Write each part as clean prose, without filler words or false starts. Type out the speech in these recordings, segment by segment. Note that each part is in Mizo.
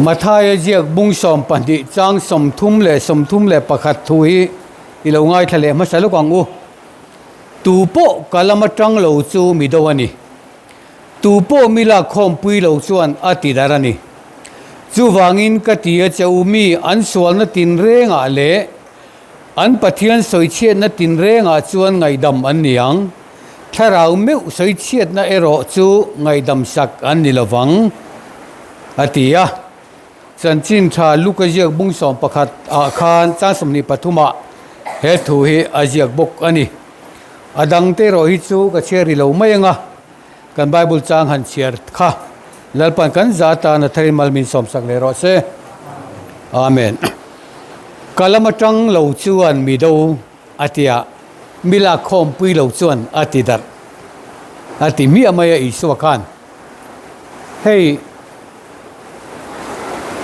Mathaia ziak bung 12 chang 31 thu hi i lo ngaithla leh hmasa lawk ang u. Tu pawh ka lam atang lo chu mi do a ni. Tu pawh mi lak khawmpui lo chuan a ti darh a ni. Chuvangin ka ti a che u mi an sualna tinrengah leh an Pathian sawichhiatna tinrengah chuan ngaihdam an ni ang. Thlarau meuh sawichhiatna erawh chu ngaihdam sak an ni lovang, a ti a. Chanchin tha Luka ziak bung 11 ah khan chang 23 ah he thu hi a ziak bawk a ni. A dangte erawh hi chu ka chhiar ri lo mai anga kan Bible chang han chhiar kha Lalpan kan za atan a tharin mal min sawmsak leh rawh se. Amen. Ka lam atang lo chuan mi do a ti a, mi lak khawmpui lo chuan a ti darh a ti miah mai a Isua khan. Hei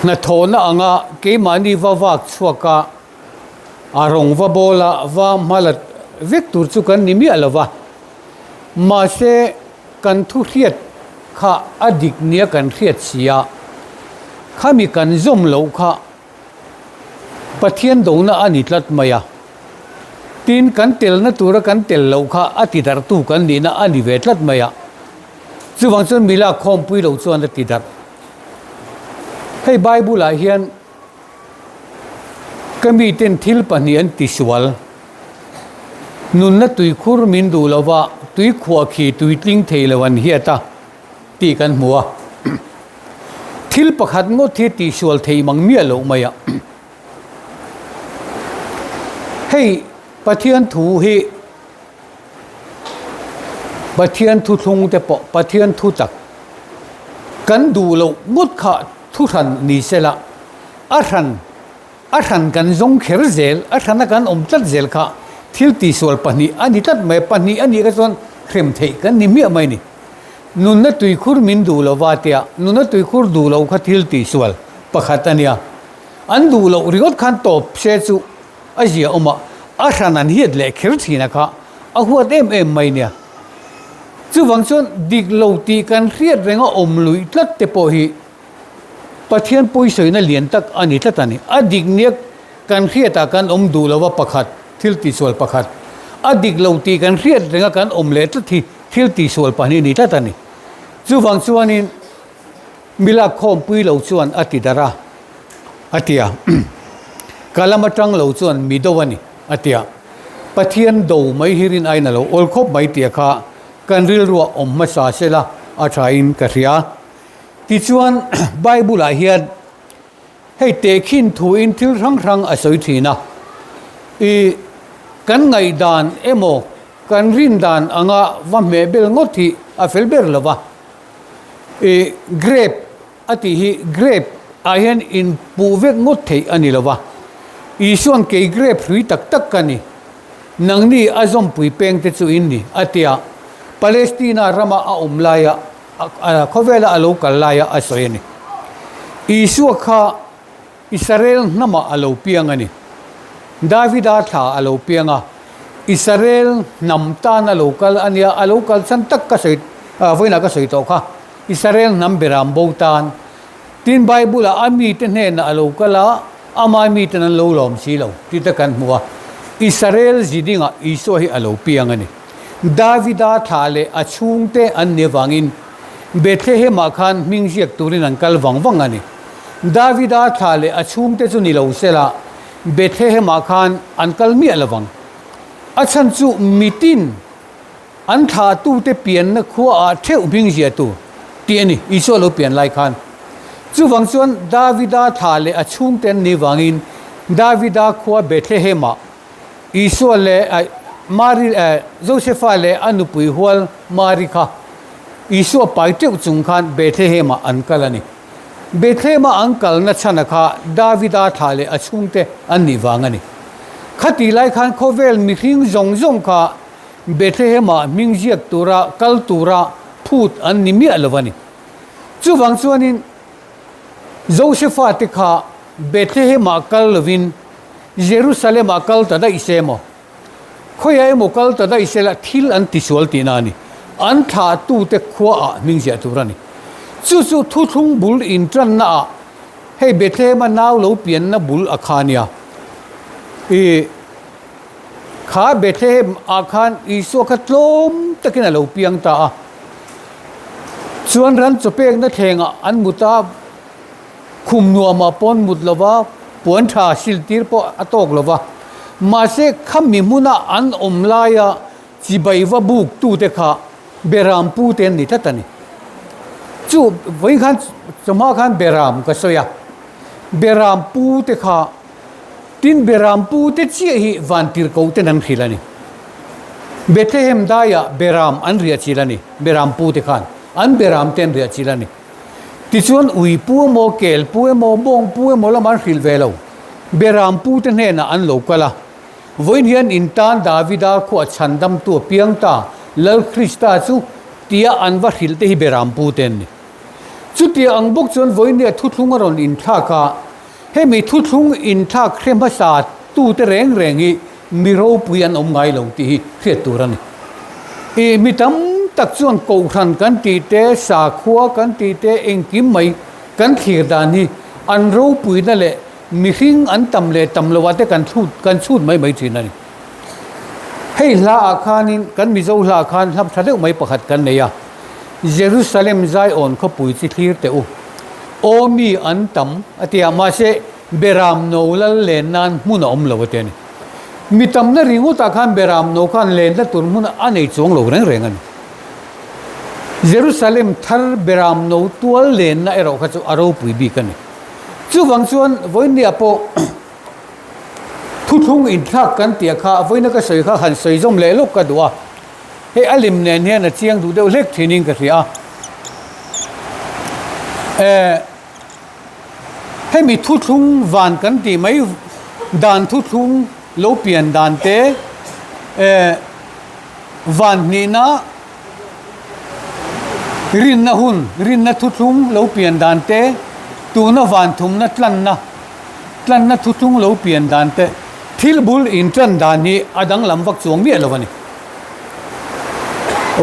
hnathawhna anga keimahni va vak chhuak a, a rawng va bawl a, va hmalat vek tur chu kan ni miah lo va. Mahse kan thu hriat kha a dik nia kan hriat si a, khami kan zawm loh kha Pathian dona a ni tlat mai a. Tin, kan telna tura kan tel loh kha a ti darhtu kan nihna a ni ve tlat mai a. Chuvang chuan mi lak khawmpui lo chuan a ti darh. Hei Bible-ah hian ka miten thil pahnih an tisual. Nunna tuikhur min duh lova tuikhuah khi tuitling thei lo an hiat a tih kan hmu a. Thil pakhat ngawt hi tihsual thei mang miah loh mai a. Hei Pathian thu hi Pathian thuthlung te pawh Pathian thu tak kan duh loh ngawt kha thu hran ni se la, a hran a hran kan zawng kher zel, a hrana kan awm tlat zel kha thil tihsual pahnih a ni tlat mai a, pahnih a nih kha chuan hrem theih kan ni miah mai a ni. Nunna tuikhur min duh lo va tia, nunna tuikhur duh loh kha thil tihsual pakhat a nia. An duh loh ringawt khan tawp se chu a zia awm a, a hran an hiat leh kher thin a kha a huat em em mai nia. Chuvang chuan dik lo tih kan hriat renga awm luih tlat te pawh hi Pathian pawisawina lian tak a ni tlat a ni. A dik nia kan hriatah kan awm duh lova pakhat, thil tihsual pakhat. A dik lo tih kan hriat renga kan awm leh tlat hi thil tihsual pahnih a ni tlat a ni. Chuvang chuanin mi lak khawmpui lo chuan a ti darh a, a ti a. Ka lam atang lo chuan mi do a ni, a ti a. Pathian do mai hi rin aiin a lo awl khawp mai tih kha kan rilruah awm hmasa sela a thain ka hria. Tichuan, Bible-ah hian hei tehkhin thuin thil hrang hrang a sawi thin a. I kan ngaihdan emaw kan rin dan anga va hmeh bel ngawt hi a fel ber lo va. I grape a tih hi grape ah hian inpuh vek ngawt theih a ni lo va. Isuan kei grape hrui tak tak ka ni, nangni a zawmpui pengte chu in ni a ti a. Palestina rama a awm laia Khawvela a lo kal laia a sawi a ni. Isua kha Israel hnamah a lo piang a ni. Davida thla a lo piang a, Israel hnam tan a lo kal a nia, a lo kal chhan tak ka sawi, vawiinah ka sawi tawh kha, Israel hnam beram bo tan. Tin, Bible-ah a mite hnenah a lo kal a, ama miten an lo lawm si lo tih te kan hmu a. Israel zidingah Isua hi a lo piang a ni. Davida thlah leh a chhungte an ni avangin Bethlehem-ah khan hming ziak turin an kal vang vang a ni. Davida thlah leh a chhungte chu ni lo sela Bethlehem-ah khan an kal miah lo vang. A chhan chu mitin an thlahtute pianna khuaah theuh hming ziah tur tih a ni, Isua lo pian lai khan. Chuvang chuan Davida thlah leh a chhungte an ni vangin Davida khua Bethlehem-ah Isua leh Mari Josefa leh a nupui hual Mari kha Isua pai teuh chung khan Bethlehem-ah an kal a ni. Bethlehem-a an kalna chhana kha Davida thlah leh a chhungte an nih vang a ni. Khatih lai khan khawvel mihring zawng zawng kha Bethlehem-ah hming ziak tura kal tura phut an ni miah lo a ni. Chuvang chuanin Josefa te kha Bethlehem-ah kal lovin Jerusalem-ah kal ta daih se maw? Khawiah emaw kal ta daih se la thil an tisual tihna a ni. An thlahtute khuaah hming ziah tur a ni. Chu chu thuthlung bul intannaah. Hei Bethlehem-a nau lo pianna bul a kha nia. Ih, kha Bethlehem-ah khan Isua kha tlawm takin a lo piang ta a. Chuan ran chaw pekna thlengah an mut a, khum nuamah pawh an mut lo va, puan tha sil tir pawh a tawk lo va. Mahse, khami hmuna an awm laia chibai va buk tute kha Beram pu te an ni tlat a ni. Chu vawiin khan chawhma khan Beram ka sawi a, Beram pu te kha tin Beram pu te chiah hi vantirhkoh ten an hrilh a ni. Bethlehem daiah Beram an riah chilh a ni, Beram pu te khan an Beram te an riah chilh a ni. Tichuan ui pu emaw, kel pu emaw, bawng pu emaw lamah an hrilh ve lo, Beram pu te hnenah an lo kal a. Vawiin hian in tan Davida khuah chhandamtu a piang ta, Lal Krista chu tia an va hrilh te hi Berampu te an ni. Chutia ang bawk chuan vawiin nia thuthlung a rawn inthlak a, hemi thuthlung inthlak hre hmasa tute reng reng hi mi ropui an awm ngai lo tih hi hriat tur a ni. I mi tam tak chuan kohhran kan tih te, sakhua kan tih te engkim mai kan thlir dan hi an ropuina leh Mihring an tam leh tam lo ah te kan chhut kan chhut mai mai thin a ni. Hei hla ah khanin kan Mizo hla ah khan hla tha deuh mai pakhat kan nei a, Jerusalem Zion khawpui chi thlir teh u, aw mi an tam a ti a, mahse Beram no lal len nan hmun a awm lo a ti a ni. Mi tamna ringawt ah khan Beram no khan lenna tur hmun a nei chuang lo reng reng a ni. Jerusalem thar Beram no tual lenna erawh kha chu a ropui bik a ni. Chuvang chuan vawinia pawh thuthlung inthlak kan tih kha vawiina ka sawi kha han sawi zawm leh lawk ka duh a, hei a lim nen hian a chiang duh deuh hlek thinin ka hria a. Eh, hemi thuthlung van kan tih mai dan thuthlung lo pian dan te, eh, van hnihna, Rinna hun, rinna thuthlung lo pian dan te, tuna van thumna tlanna, tlanna thuthlung lo pian dan te, thil bul intan dan hi a danglam vak chuang miah lo a ni.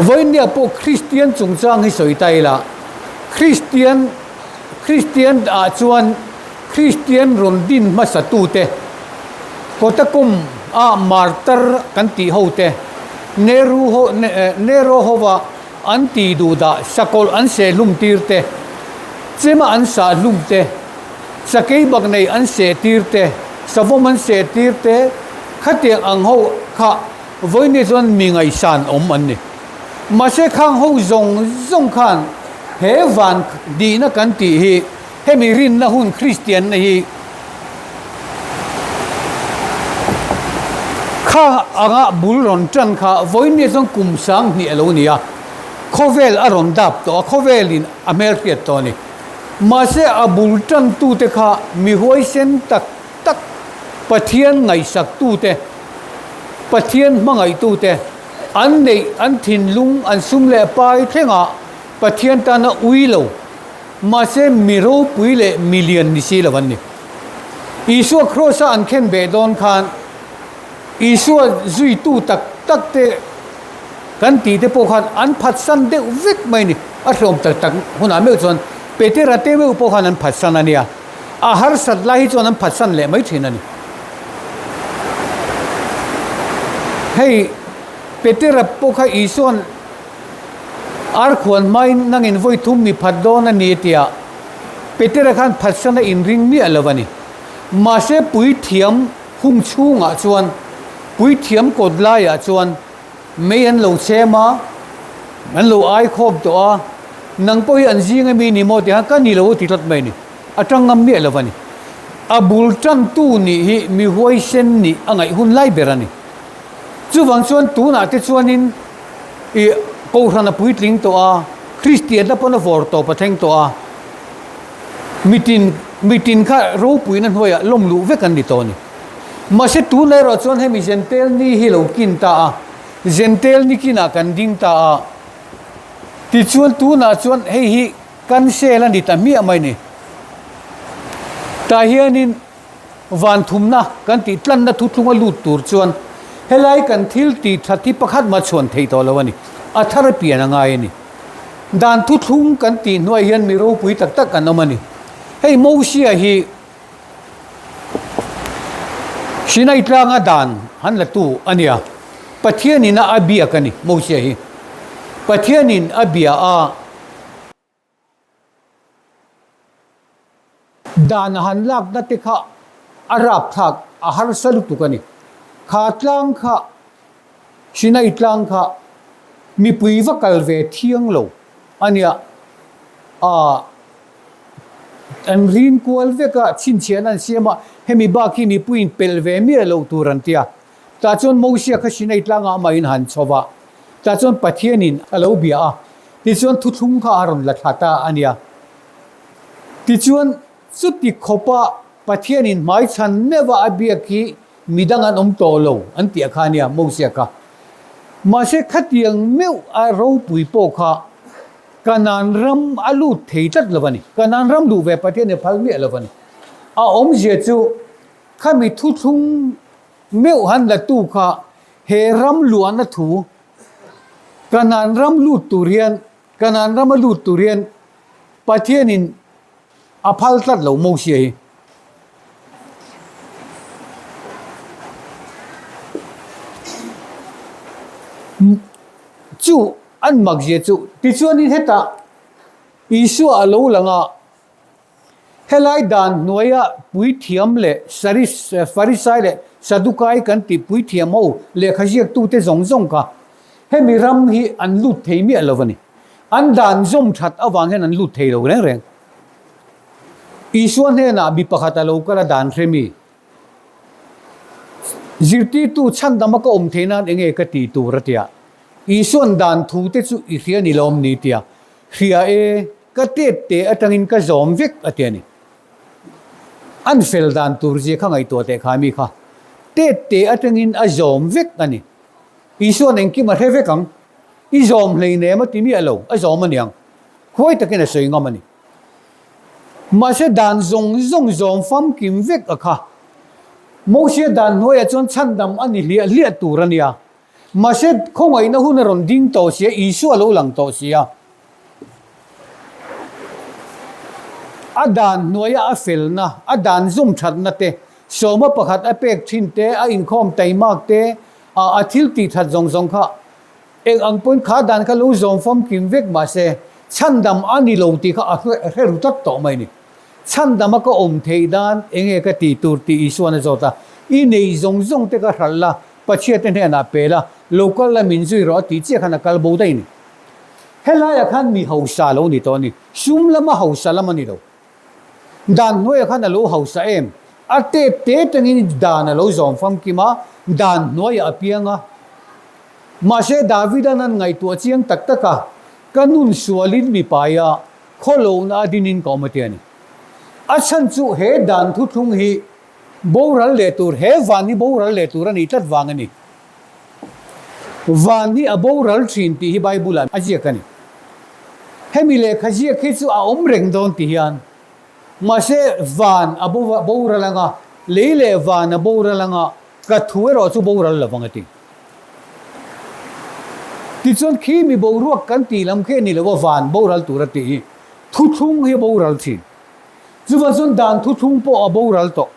Vawinia pawh Kristian chungchang hi sawi ta ila, Kristian, Kristian ah chuan Kristian rawn din hmasa tute, Kawtakum a martar kan tih ho te, Nehru ho Nehru hova an tih duh dah sakawlh an seh hlum tir te, chema an sah hlum te, sakei bak nei an seh tir te, savawm an seh tir te, khatiang ang ho kha vawiin chuan mi ngaihsan awm an ni. Mahse khang ho zawng zawng khan he van dihna kan tih hi Hemi rinna hun Kristianna hi kha anga bul rawn tan kha vawiin chuan kum 2000 a lo ni a, khawvel a rawn dap tawh a, khawvelin a hmelhriat tawh a ni. Mahse a bul tantute kha mi huaisen tak tak, Pathian ngaihsaktute, Pathian hmangaihtute, an neih, an thinlung, an sum leh pai thlengah Pathian tana ui lo, Mahse, mi ropui leh mi lian ni si lo an ni. Isua Kraws-a an khen beh dawn khan Isua zuitu tak tak te kan tih te pawh khan an phatsan deuh vek mai ni. A hlawm tak tak hunah meuh chuan Petera te meuh pawh khan an phatsan a nia. A harsat lai hi chuan an phatsan leh mai thin a ni. Hei Petera pawh kha Isua'n Arkhuan hmain nangin vawi thum mi phat dawn a ni tia Petera khan phatsan a inring miah lo a ni. Mahse puithiam hung chhungah chuan puithiam kawt laiah chuan mei an lo chhem a, an lo ai khawm tawh a, nang pawh hi an zing ami ni maw tih khan ka ni lo a ti tlat mai a ni. A tang ngam miah lo a ni. A bul tantu nih hi mi huaisen nih a ngaih hun lai ber a ni. Chuvang chuan tunah te chuanin I Kohhran a puitling tawh a, Kristianna pawn a vawr tawp a thleng tawh a, mitin mitin kha ropuina hnuaiah lawm luh vek an ni tawh a ni. Mahse tunah erawh chuan hemi Zentel ni hi lo kin ta a, Zentel ni kinah kan ding ta a, tichuan tunah chuan hei hi cancel a ni ta hmiah mai ni. Tah hianin. Van thumna kan tih tlanna thuthlunga lut tur chuan helai kan thil tih that hi pakhat mah chhuan thei tawh lo a ni. A thar a pian a ngai a ni. Dan thuthlung kan tih hnuai hian mi ropui tak tak an awm a ni. Hei Mosia hi Sinai tlanga dan han la tu a nia. Pathianin a a biak a ni Mosia hi. Pathianin a bia a. Dan a han lakna te kha a rapthlak a harsa lutuk a ni. Kha tlang kha Sinai tlang kha mipui va kal ve thiang lo a nia. Aaa an rin kual vek a, chhinchhiahna an siam a, hemi bak hi mipuiin pelh ve miah loh tur an ti a. Tah chuan Mosia kha Sinai tlangah amahin han chho va, tah chuan Pathianin a lo bia a, tichuan thuthlung kha a rawn la thla ta a nia. Tichuan chuti khawpa Pathianin hmaichhan meuha a biak hi midang an awm tawh lo an tih a kha a nia Mosia kha. Mahse khatiang meuh a ropui pawh kha Kanaan ram a lut thei tlat lo a ni. Kanaan ram luh ve Pathian i phal miah lo a ni. A awmzia chu khami thuthlung meuh han la tu kha he ram luahna thu Kanaan ram lut tur hian Kanaan rama lut tur hian Pathianin a phal tlat lo Mosia hi. Chu an makzia chu tichuanin hetah Isua a lo lang a, helai dan hnuaia puithiam leh Farisai leh Sadukai kan tih puithiam ho lehkha ziaktute zawng zawng kha hemi ram hi an lut thei miah lo a ni. An dan zawm that avang hian an lut thei lo reng reng. Isua hnenah mi pakhat a lo kal a dan hre mi. Zirtirtu chhandama ka awm theih nan enge ka tih tur a tia. Isua'n dan thu te chu i hria ni lawm ni tia. Hria e, ka tet te atangin ka zawm vek a tia ni. An fel dan tur zia kha ngaihtuah teh kha mi kha. Tet te atangin a zawm vek a ni. Isua'n engkim a hre vek ang. I zawm hleinem a ti miah lo, a zawm a niang. Huai takin a sawi ngam a ni. Mahse dan zawng zawng zawm famkim vek a kha. Mosia dan hnuaiah chuan chhandam a ni hliah hliah tur a nia. Mahse khawngaihna hun a rawn ding tawh sia, Isua a lo lang tawh sia. A dan hnuaia a felna, a dan zawm thatna te, sawma pakhat a pek thin te, a inkhawm taimak te, a thil tih that zawng zawng kha Eng ang pawn kha dan kha lo zawm famkim vek mahse chhandam a ni lo tih kha a hre ru tlat tawh mai a ni. Chhandama ka awm theih dan enge ka tih tur tih Isuan a zawt a, I nei zawng zawng te ka hralh la, Pathian te hnenah pe la, lo kal la min zui rawh a tih chiah khan a kal bo daih a ni. Helaiah khan mi hausa lo ni tawh a ni, sum lama hausa lam a ni lo. Dan hnuaiah khan a lo hausa em? A tep te tangin dan a lo zawm famkim a, dan hnuaiah a piang a. Mahse Davida'n an ngaihtuah chiang tak tak a, Ka nun sualin mi pai a, khawlohna a dinin ka awm a ti a ni. A chhan chu he dan thuthlung hi boral leh tur, he van hi boral leh tur a nih tlat vang a ni. Van hi a boral thin tih hi Bible-ah a ziak a ni. Hemi lehkha ziak hi chu a awm reng dawn ti hian, mahse van a boral anga, lei leh van a boral anga, ka thu erawh chu boral lo vang a ti. Tichuan khi mi boruak kan tih lam khi a ni lo a, van boral tur a tih hi thuthlung hi a boral thin. Chuvang chuan dan thuthlung pawh a boral tawh.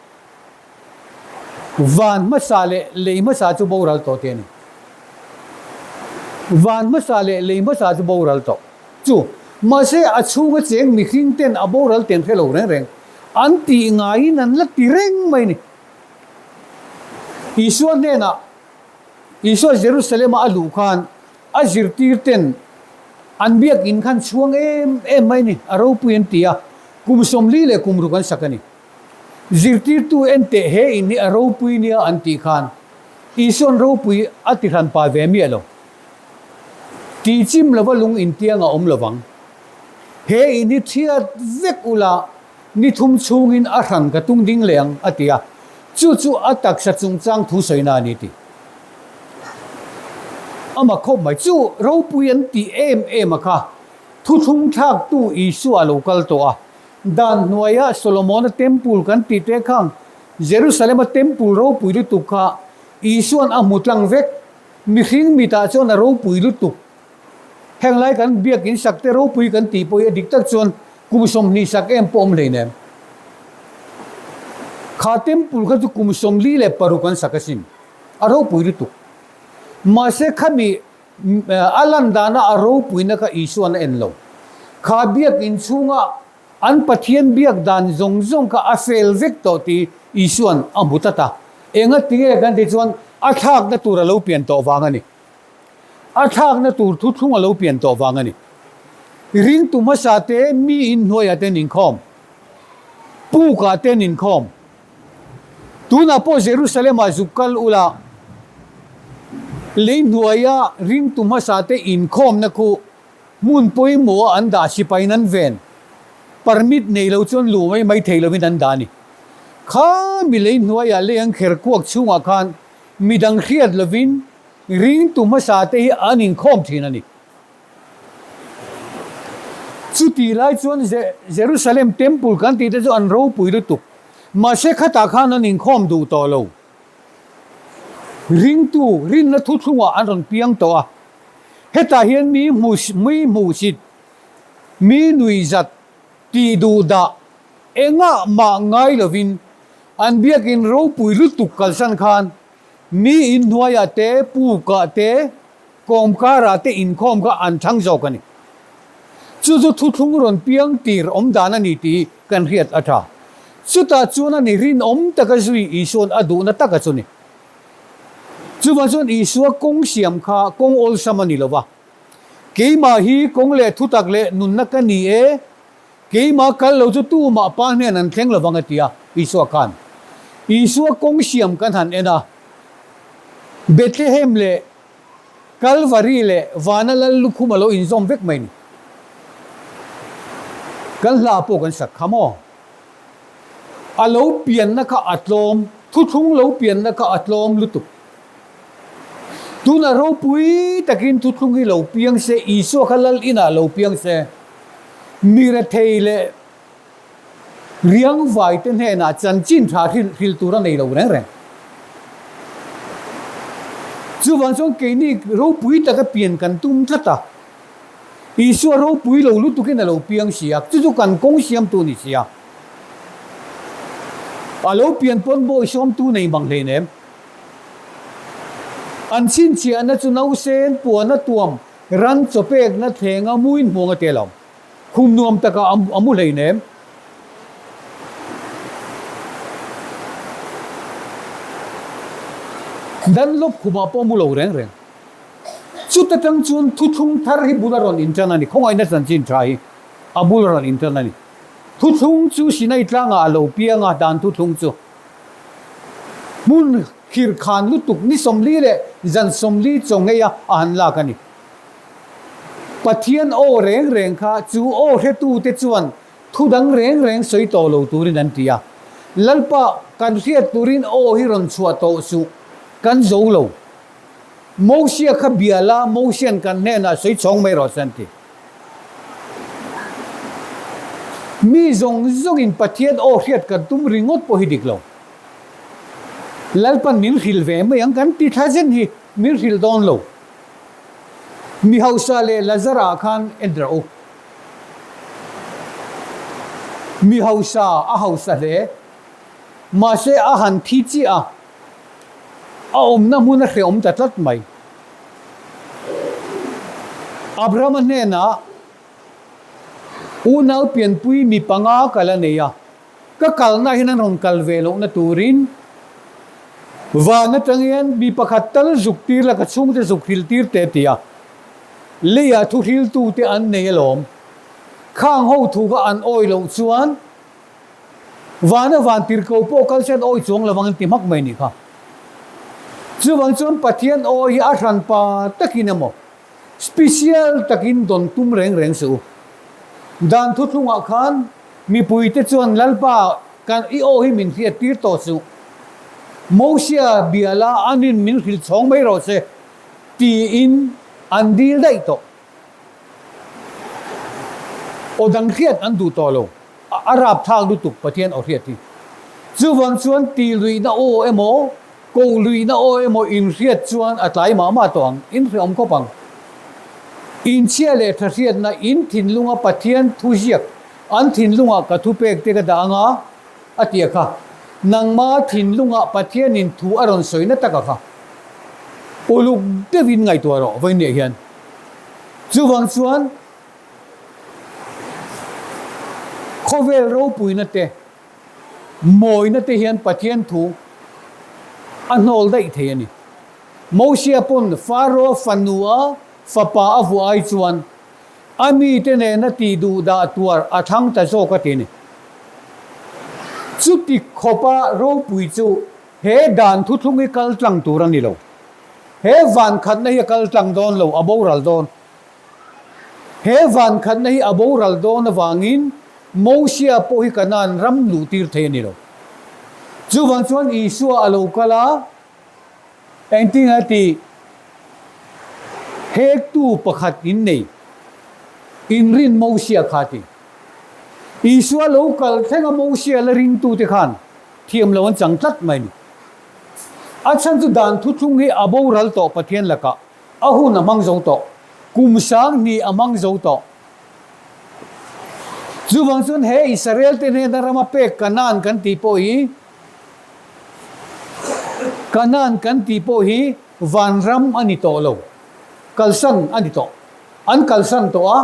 Van hmasa leh lei hmasa chu boral tawh tih a ni. Van hmasa leh lei hmasa chu boral tawh chu. Mahse a chhunga cheng mihring ten a boral ten hre lo reng reng. An tih ngaiin an la ti reng mai a ni. Isua hnenah, Isua Jerusalem-a a luh khan a zirtir ten an biakinn khan chhuang em em mai a ni, a ropui an ti a, kum 40 leh kum ruk an sak a ni. Zirtirtu enteh he in hi a ropui nia an tih khan Isua'n ropui a ti hran pa ve miah lo. Ti chim lova lung intiang a awm lovang. He in hi thiat vek ula ni thum chhungin a hran ka tung ding leh ang a ti a, chu chu a taksa chungchang thu sawina a ni ti. Ama khawp mai chu ropui an tih em em a kha thuthlung thlaktu Isua a lo kal tawh a, Dan hnuaia Solomona Temple kan tih te khang Jerusalem-a Temple ropui lutuk kha Isua'n a hmu tlang vek. Mihring mitah chuan a ropui lutuk. Heng lai kan biakin sak te ropui kan tih pawh hi a dik tak chuan kum 20 sak em pawh awm hleinem. Kha temple kha chu kum 46 an sak asin. A ropui lutuk. Mahse khami a lan dana a ropuina kha Isua'n a en lo. Kha biakin chhunga an Pathian biak dan zawng zawng kha a fel vek tawh tih Isua'n a hmu tlat a. Enga tinge kan tih chuan a thlakna tur a lo pian tawh vang a ni. A thlakna tur thuthlung a lo pian tawh vang a ni. Ringtu hmasa te mi inhnuaiah te an inkhawm. Pukah te an inkhawm. Tunah pawh Jerusalem-ah zuk kal ula, lei hnuaia ringtu hmasate inkhawmna khu hmun pawimawha an dah sipaiin an ven. Permit nei lo chuan luh mai mai thei lovin an dah a ni. Kha mi lei hnuaiah lei an kher kuak chhungah khan midang hriat lovin ringtu hmasate hi an inkhawm thin a ni. Chutih lai chuan Jerusalem Temple kan tih te chu an ropui lutuk. Mahse khatah khan an inkhawm duh tawh lo. Ringtu rinna thuthlungah an rawn piang tawh a. Hetah hian mi mi hmuhsit, mi nuihzat tih duh dah engah mah ngai lovin an biakin ropui lutuk kalsan khan mi inhnuaiah te, pukah te, Kawmkarah te inkhawm kha an thlang zawk a ni. Chu chu thuthlung rawn piang tir awm dan a ni tih kan hriat a tha. Chutah chuan a ni rinawm taka zui Isua'n a duhna taka chu ni. Chuvang chuan Isua kawng siam kha kawng awlsam a ni lo va. Keimah hi kawng leh thutak leh nunna ka ni e, keimah kal lo chu tumah pa hnen an thleng lovang a ti a, Isua khan. Isua kawng siam kan han en a, Bethlehem leh Kalvari leh Vana Lal lukhum a lo inzawm vek mai ni. Kan hla pawh kan sak kha maw? A lo pianna kha a tlawm, thuthlung lo pianna kha a tlawm lutuk. Tunah ropui takin thuthlung hi lo piang se, Isua kha Lal inah lo piang se, mi rethei leh Riangvai te hnenah chanchin tha hrilh tur a nei lo reng reng. Chuvang chuan keini ropui taka pian kan tum tlat a, Isua ropui lo lutukin a lo piang si a, chu chu kan kawng siamtu a ni si a. A lo pian pawn bawi sawmtu nei mang hleinem. An chhinchhiahna chu nausen puana tuam ran chawpekna thlenga muin hmuang a tel ang. Khum nuam takah a mu hleinem. Dunlop khumah pawh a mu lo reng reng. Chuta tang chuan thuthlung thar hi bul a rawn intan a ni. Khawngaihna chanchin tha hi a bul a rawn intan a ni. Thuthlung chu Sinai tlangah a lo piang a, dan thuthlung chu hmun khirkhan lutuk ni 40 leh zan 40 chaw ngei a a han lak a ni. Pathian aw reng reng kha chu aw hretute chuan thu dang reng reng sawi tawh lo turin an ti a. Lalpa, kan hriat turin aw hi rawn chhuah tawh suh, kan zo lo. Mosia kha bia la, Mosia'n kan hnenah sawi chhawng mai rawh se an ti. Mi zawng zawngin Pathian aw hriat kan tum ringawt pawh hi dik lo. Lalpan min hrilh ve mai ang kan ti thla zen hi min hrilh dawn lo. Mi hausa leh Lazara khan en rawh u. Mi hausa a hausa hle. Mahse a han thi chiah a, a awmna hmun a hrehawm ta tlat mai. Abrahama hnenah unau pianpui mi panga kal a nei a. Ka kalna hian an rawn kal ve lohna turin van atang hian mi pakhat tal zuk tir la ka chhungte zuk hril tir teh a ti a. Leiah thu hriltute an nei alawm. Khang ho thu kha an awi loh chuan vana van tirko pawh kal se an awi chuang lovang an ti hmak mai nih kha. Chuvang chuan Pathian awi hi a hranpa takin emaw Special takin dawn tum reng reng suh u. Dan thuthlungah khan mipuite chuan Lalpa kan i aw hi min hriat tir tawh suh. Mosia bia la anin min hrilh chhawng mai rawh se tiin an dil daih tawh. Aw dang hriat an duh tawh lo. A rapthlak lutuk Pathian aw hriat hi. Chuvang chuan ti luihna aw emaw Koh luihna aw emaw inhriat chuan a tlai mah mah tawh ang, inhreawm khawp ang. Inchhia leh tha hriatna in thinlunga Pathian thu ziak an thinlungah ka thupek te ka dah anga a ti a kha. Nangma thinlungah Pathianin thu a rawn sawi na taka kha uluk deuhin ngaihtuah rawh vawiinniah hian. Chuvang chuan khawvel ropuina te, mawina te hian Pathian thu a hnawl daih thei a ni. Mosia pawn Faro fanua fapa a vuah ai chuan A mite nena tih duh dah tuar a thlang ta zawk a ti ni. Chuti khawpa ropui chu he dan thuthlung hi kal tlang tur a ni lo. He van khatna hi a kal tlang dawn lo, a boral dawn. He van khatna hi a boral dawn avangin Mosia pawh hi Kanaan ram luh tir thei a ni lo. Chuvang chuan Isua a lo kal a. Engtin a ti? Hektu pakhat in nei, inrin Mosia kha ti. Isua lo kal thlenga Mosia la ringtute khan thiam lo an chang tlat mai ni. A chhan chu dan thuthlung hi a boral tawh Pathian lakah a hun a hmang zo tawh, kum sang hnih a hmang zo tawh. Chuvang chuan he Israel te hnena rama pek Kanaan kan tih pawh hi Kanaan kan tih pawh hi vanram a ni tawh lo, kalsan a ni tawh. An kalsan tawh a,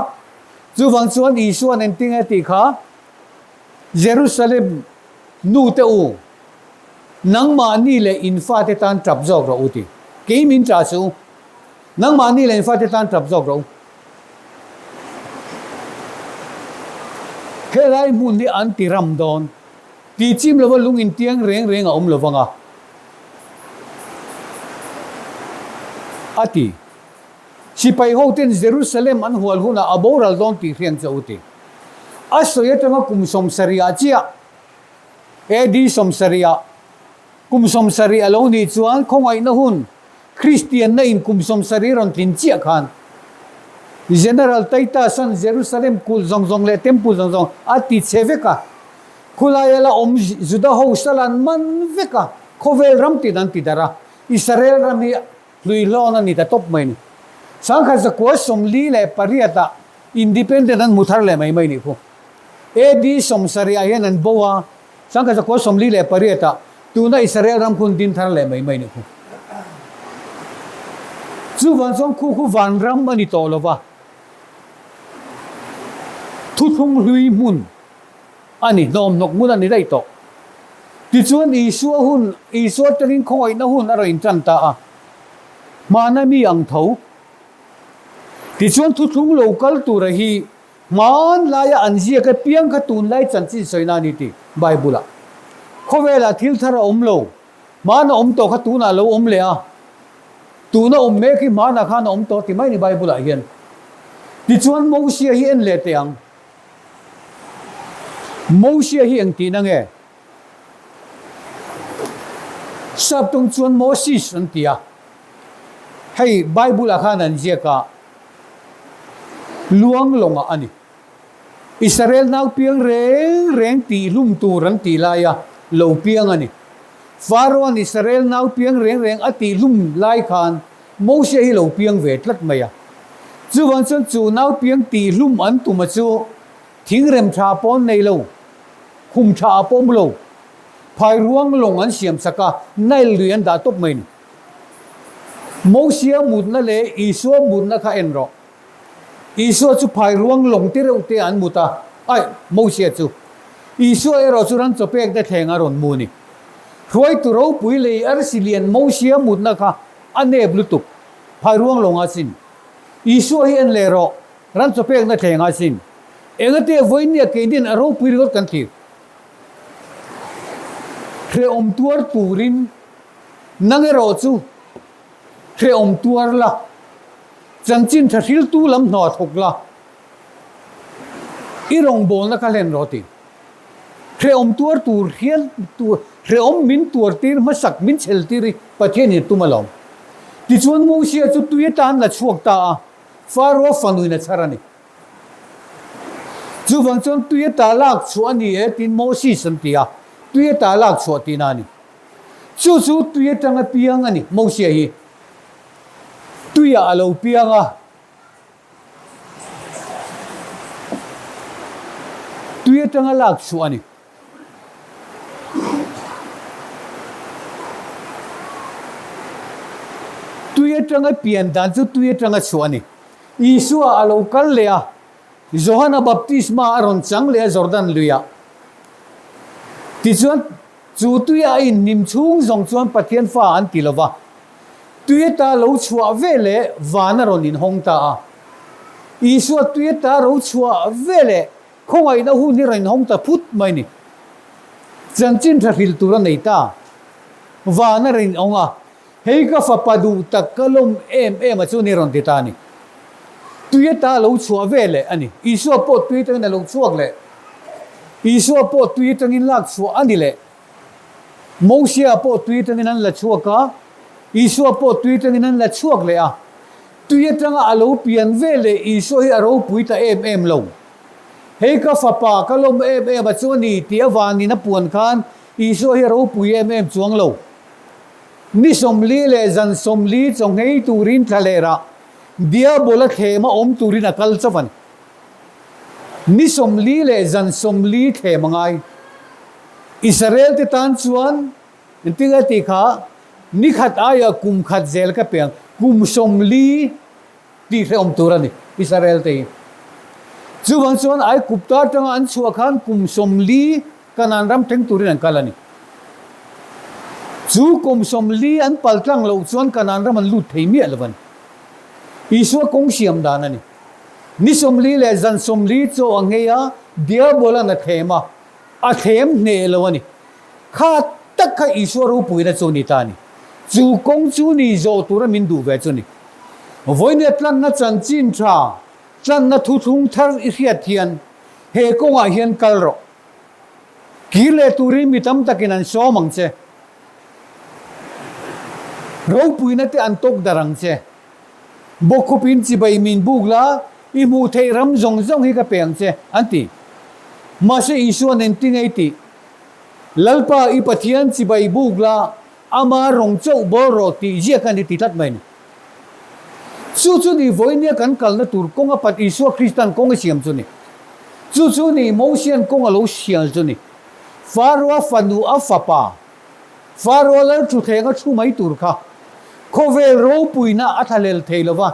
chuvang chuan Isua'n engtin nge tih kha, Jerusalem nute u, nangmahni leh in fate tan tap zawk rawh u ti. Kei min tah suh u, nangmahni leh in fate tan tap zawk rawh u. Helai hmun hi an ti ram dawn. Ti chim lova lung intiang reng reng a awm lo vang a, a ti. Sipai hoten Jerusalem an hual hunah a boral dawn tih hriang che u ti. A sawi atanga kum sawmsarihah chiah, AD sawmsarihah, kum sawmsarih a lo nih chuan khawngaihna hun Kristianna in kum sawmsarih rawn tlin chiah khan General Titus-a'n Jerusalem kulh zawng zawng leh Temple zawng zawng a ti chhe vek a. Khulaia la awm Juda ho sal an man vek a, khawvel ram tin an ti darh a, Israel ram hi hluihlawn a ni ta tawp mai a ni. Sangkhat zakua 48 ah Independent an hmu thar leh mai mai nih khu. AD 70 ah hian an bo a, Sangkhat zakua 48 ah tuna Israel ram khu an din thar leh mai mai nih khu. Chuvang chuan khu khu vanram a ni tawh lo va, thuthlung hlui hmun a ni, hnawmhnawk hmun a ni daih tawh. Tichuan Isua hun, Isua telin khawngaihna hun a rawn intan ta a, hmana mi ang tho. Tichuan thuthlung lo kal tura hi hmanlaia an ziak apiang kha tunlai chanchin sawina a ni tih Bible-ah. Khawvelah thil thar a awm lo, hmana awm tawh kha tunah lo awm leh a, tuna awm mek hi hmanah khan a awm tawh ti mai a ni Bible-ah hian. Tichuan Mosia hi en leh teh ang. Mosia hi eng tihna nge? Saptawng chuan Moses an ti a. Hei Bible-ah khan an ziak a, luang lawngah a ni. Israel nau piang reng reng tihhlum tur an tih laia lo piang a ni. Pharaoh-a'n Israel nau piang reng reng a tihhlum lai khan Mosia hi lo piang ve tlat mai a. Chuvang chuan chu nau piang tihhlum an tum a chu thingrem tha pawn nei lo, khum tha a pawm lo, phai ruang lawng an siam sak a, Nile lui an dah tawp mai ni. Mosia mutna leh Isua mutna kha en rawh. Isua chu phai ruang lawng ti reuh te an mut a, aih, Mosia chu. Isua erawh chu ran chawpek te thleng a rawn mu ni. Hruaitu ropui lei arsi lian Mosia mutna kha a nep lutuk, phai ruang lawng a sin. Isua hi en leh rawh, ran chawpekna thleng a sin. Engate vawinia keinin a ropui ringawt kan thlir. Hrehawm tuar turin nang erawh chu hrehawm tuar la, chanchin tha hriltu lam hna thawk la, i rawngbawlna kha hlen rawh ti. Hrehawm tuar tur hian hrehawm min tuar tir hmasak min chhel tir hi Pathian in a tum alawm. Tichuan Mosia chu tui atan la chhuak ta a, Pharaoh fanuin a chhar a ni. Chuvang chuan tui ata lak chhuah a ni e tiin Moses an ti a, tui ata lak chhuah tihna a ni. Chu chu tui atanga piang a ni, Mosia hi tuiah a lo piang a. Tui atanga lak chhuah a ni. Tui atanga pian dan chu tui atanga chhuah a ni. Isua a lo kal leh a, Johana baptisma a rawn chang leh a Jordan luiah. Tichuan, chu tuia a inhnim chhung zawng chuan Pathian fa an ti lo va. Tui ata lo chhuah ve leh van a rawn inhawng ta a. Isua tui ata ro chhuah ve leh khawngaihna hun hi rawn inhawng ta phut mai ni. Chanchin tha hrilh tur a nei ta. Van a rawn inhawng a, Hei ka fapa duh tak ka lawm em em a chu ni rawn ti ta a ni. Tui ata lo chhuah ve leh a ni. Isua pawh tui atangin a lo chhuak leh. Isua pawh tui atangin lak chhuah a ni leh. Mosia pawh tui atangin an la chhuak a, Isua pawh tui atangin an la chhuak leh a. Tui atanga a lo pian ve leh Isua hi a ropui ta em em lo. Hei ka fapa ka lawm em em a chu a ni tih avangin a puan khan Isua hi a ropui em em chuang lo. Ni 40 leh zan 40 chawnghei turin thlalerah Diabola thlema awm turin a kal chauh a ni. Ni 40 leh zan 40 thlem a ngai. Israel te tan chuan engtin a tih kha ni khat aia kum khat zel ka pe ang, kum 40 tih hrehawm tur a ni Israel te hi. Chuvang chuan Aigupta atanga an chhuah khan kum 40 Kanan ram thleng turin an kal a ni. Chu kum 40 an pal tlang loh chuan Kanan ram an lut thei miah lo a ni. Isua kawng siam dan a ni. Ni 40 leh zan 40 chaw a nghei a, Diabolan a thlem a, a thlem hneh lo a ni. Kha tak kha Isua ropuina chu a ni ta a ni. Chu kawng chu ni zawh tura min duh ve chu a ni. Vawinia tlanna chanchin tha, tlanna thuthlung thar i hriat hian he kawngah hian kal rawh. Kir leh turin mi tam takin an sawm ang che. Ropuina te an tawk darh ang che. Bawkkhupin chibai min buk la, i hmuh theih ram zawng zawng hi ka pe ang che, an ti. Mahse Isua'n engtin ei tih? Lalpa, i Pathian chibai buk la, ama rawng chauh bawl rawh tih ziak a ni ti tlat mai a ni. Chu chu ni vawinia kan kalna tur kawng a pat Isua Krista'n kawng a siam chu ni. Chu chu ni Mosia'n kawng a lo sial chu ni. Faroa fanu a fapa, Faroa lal thutthleng a thu mai tur kha khawvel ropuina a thlahlel thei lo va,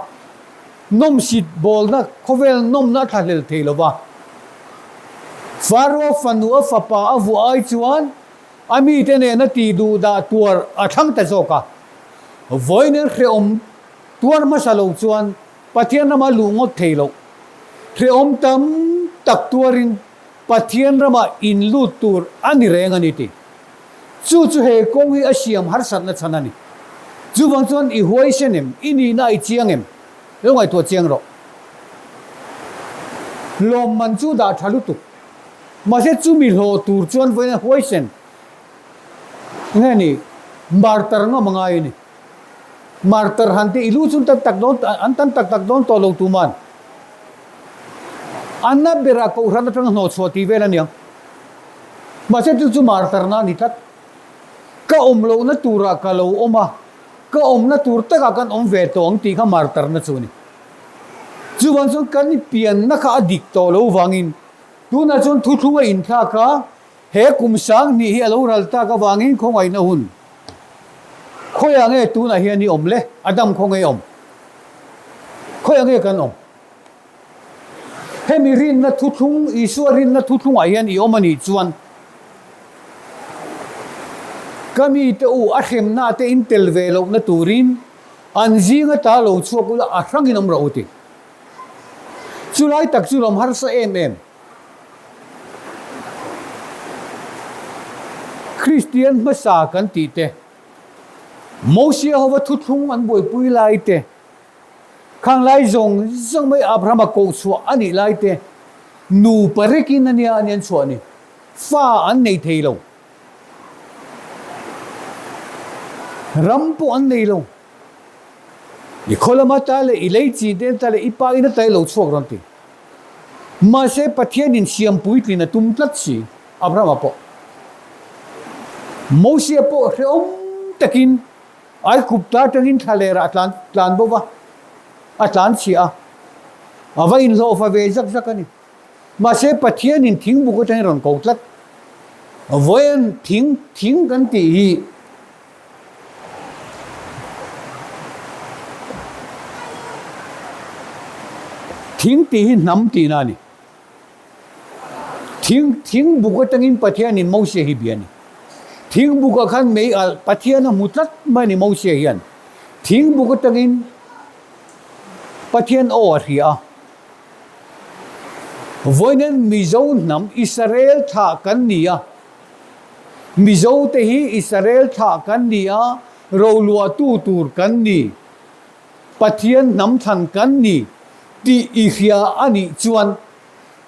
nawmsit bawlna khawvel nawmna a thlahlel thei lo va. Faroa fanu a fapa a vuah ai chuan a mite nena tih duh dah tuar a thlang ta zawk a. Vawiin hrehawm tuar hmasa lo chuan Pathian rama luh ngawt thei loh. Hrehawm tam tak tuarin Pathian rama in lut tur a ni reng a ni ti. Chu chu he kawng hi a siam harsatna chhan a ni. Chuvang chuan i huaisen em, i nihna i chiang em? Lo ngaihtuah chiang rawh. Lawmman chu dah tha lutuk. Mahse chumi hlawh tur chuan vawiin huaisen Nge ni, martar ngam a ngai a ni. Martar han te i lu chu tan tak dawn, an tan tak tak dawn tawh lo tuman. An na berah kohhran atanga hnawh chhuah tih vel a niang. Mahse chu chu martar na a ni tlat. Ka awm lohna turah ka lo awm a, ka awmna tur takah kan awm ve tawh ang tih kha martar na chu a ni. Chuvang chuan kan pianna kha a dik tawh lo vangin tunah chuan thuthlung a inthlak a, He kum sang hnih hi a lo ral tak avangin khawngaihna hun khawiah nge tunah hian i awm le? Adam khaw nge awm? Khawiah nge kan awm? Hemi rinna thuthlung, Isua rinna thuthlungah hian i awm a nih chuan ka mite u a hremna te in tel ve lohna turin an zinga ta lo chhuak ula a hrangin awm rawh u ti. Chulai tak chu lawm harsa em em. Kristian hmasa kan tih te, Mosia hova thuthlung an buaipui lai te, khang lai zawng zawng mai Abrahama kohchhuah a nih lai te, nupa rekin a nia an chhuah ni, fa an nei thei lo, ram pawh an nei lo, i khaw lama ta leh i lei chi te ta leh i pa in a ta i lo chhuak rawn ti. Mahse, Pathianin siam puitlin a tum tlat si, Abrahama pawh. Mosia pawh hrehawm takin Aigupta atangin thlalerah a tlan tlan bo va, a tlan chhiah a, a va inhlawhfa ve zak zak a ni. Mahse, Pathianin thingbuk atangin rawn ko tlat. Vawiin thing thing kan tih hi. Thing tih hi hnam tihna a ni. Thing, thing buk atangin Pathianin Mosia hi bia a ni. Thing bukah khan mei alh Pathian a hmu tlat mai a ni Mosia hian. Thing buk atangin Pathian aw a hria a. Vawiin Mizo hnam Israel thlah kan ni a. Mizo te hi Israel thlah kan ni a, roluahtu tur kan ni. Pathian hnam thlan kan ni tih i hria a nih chuan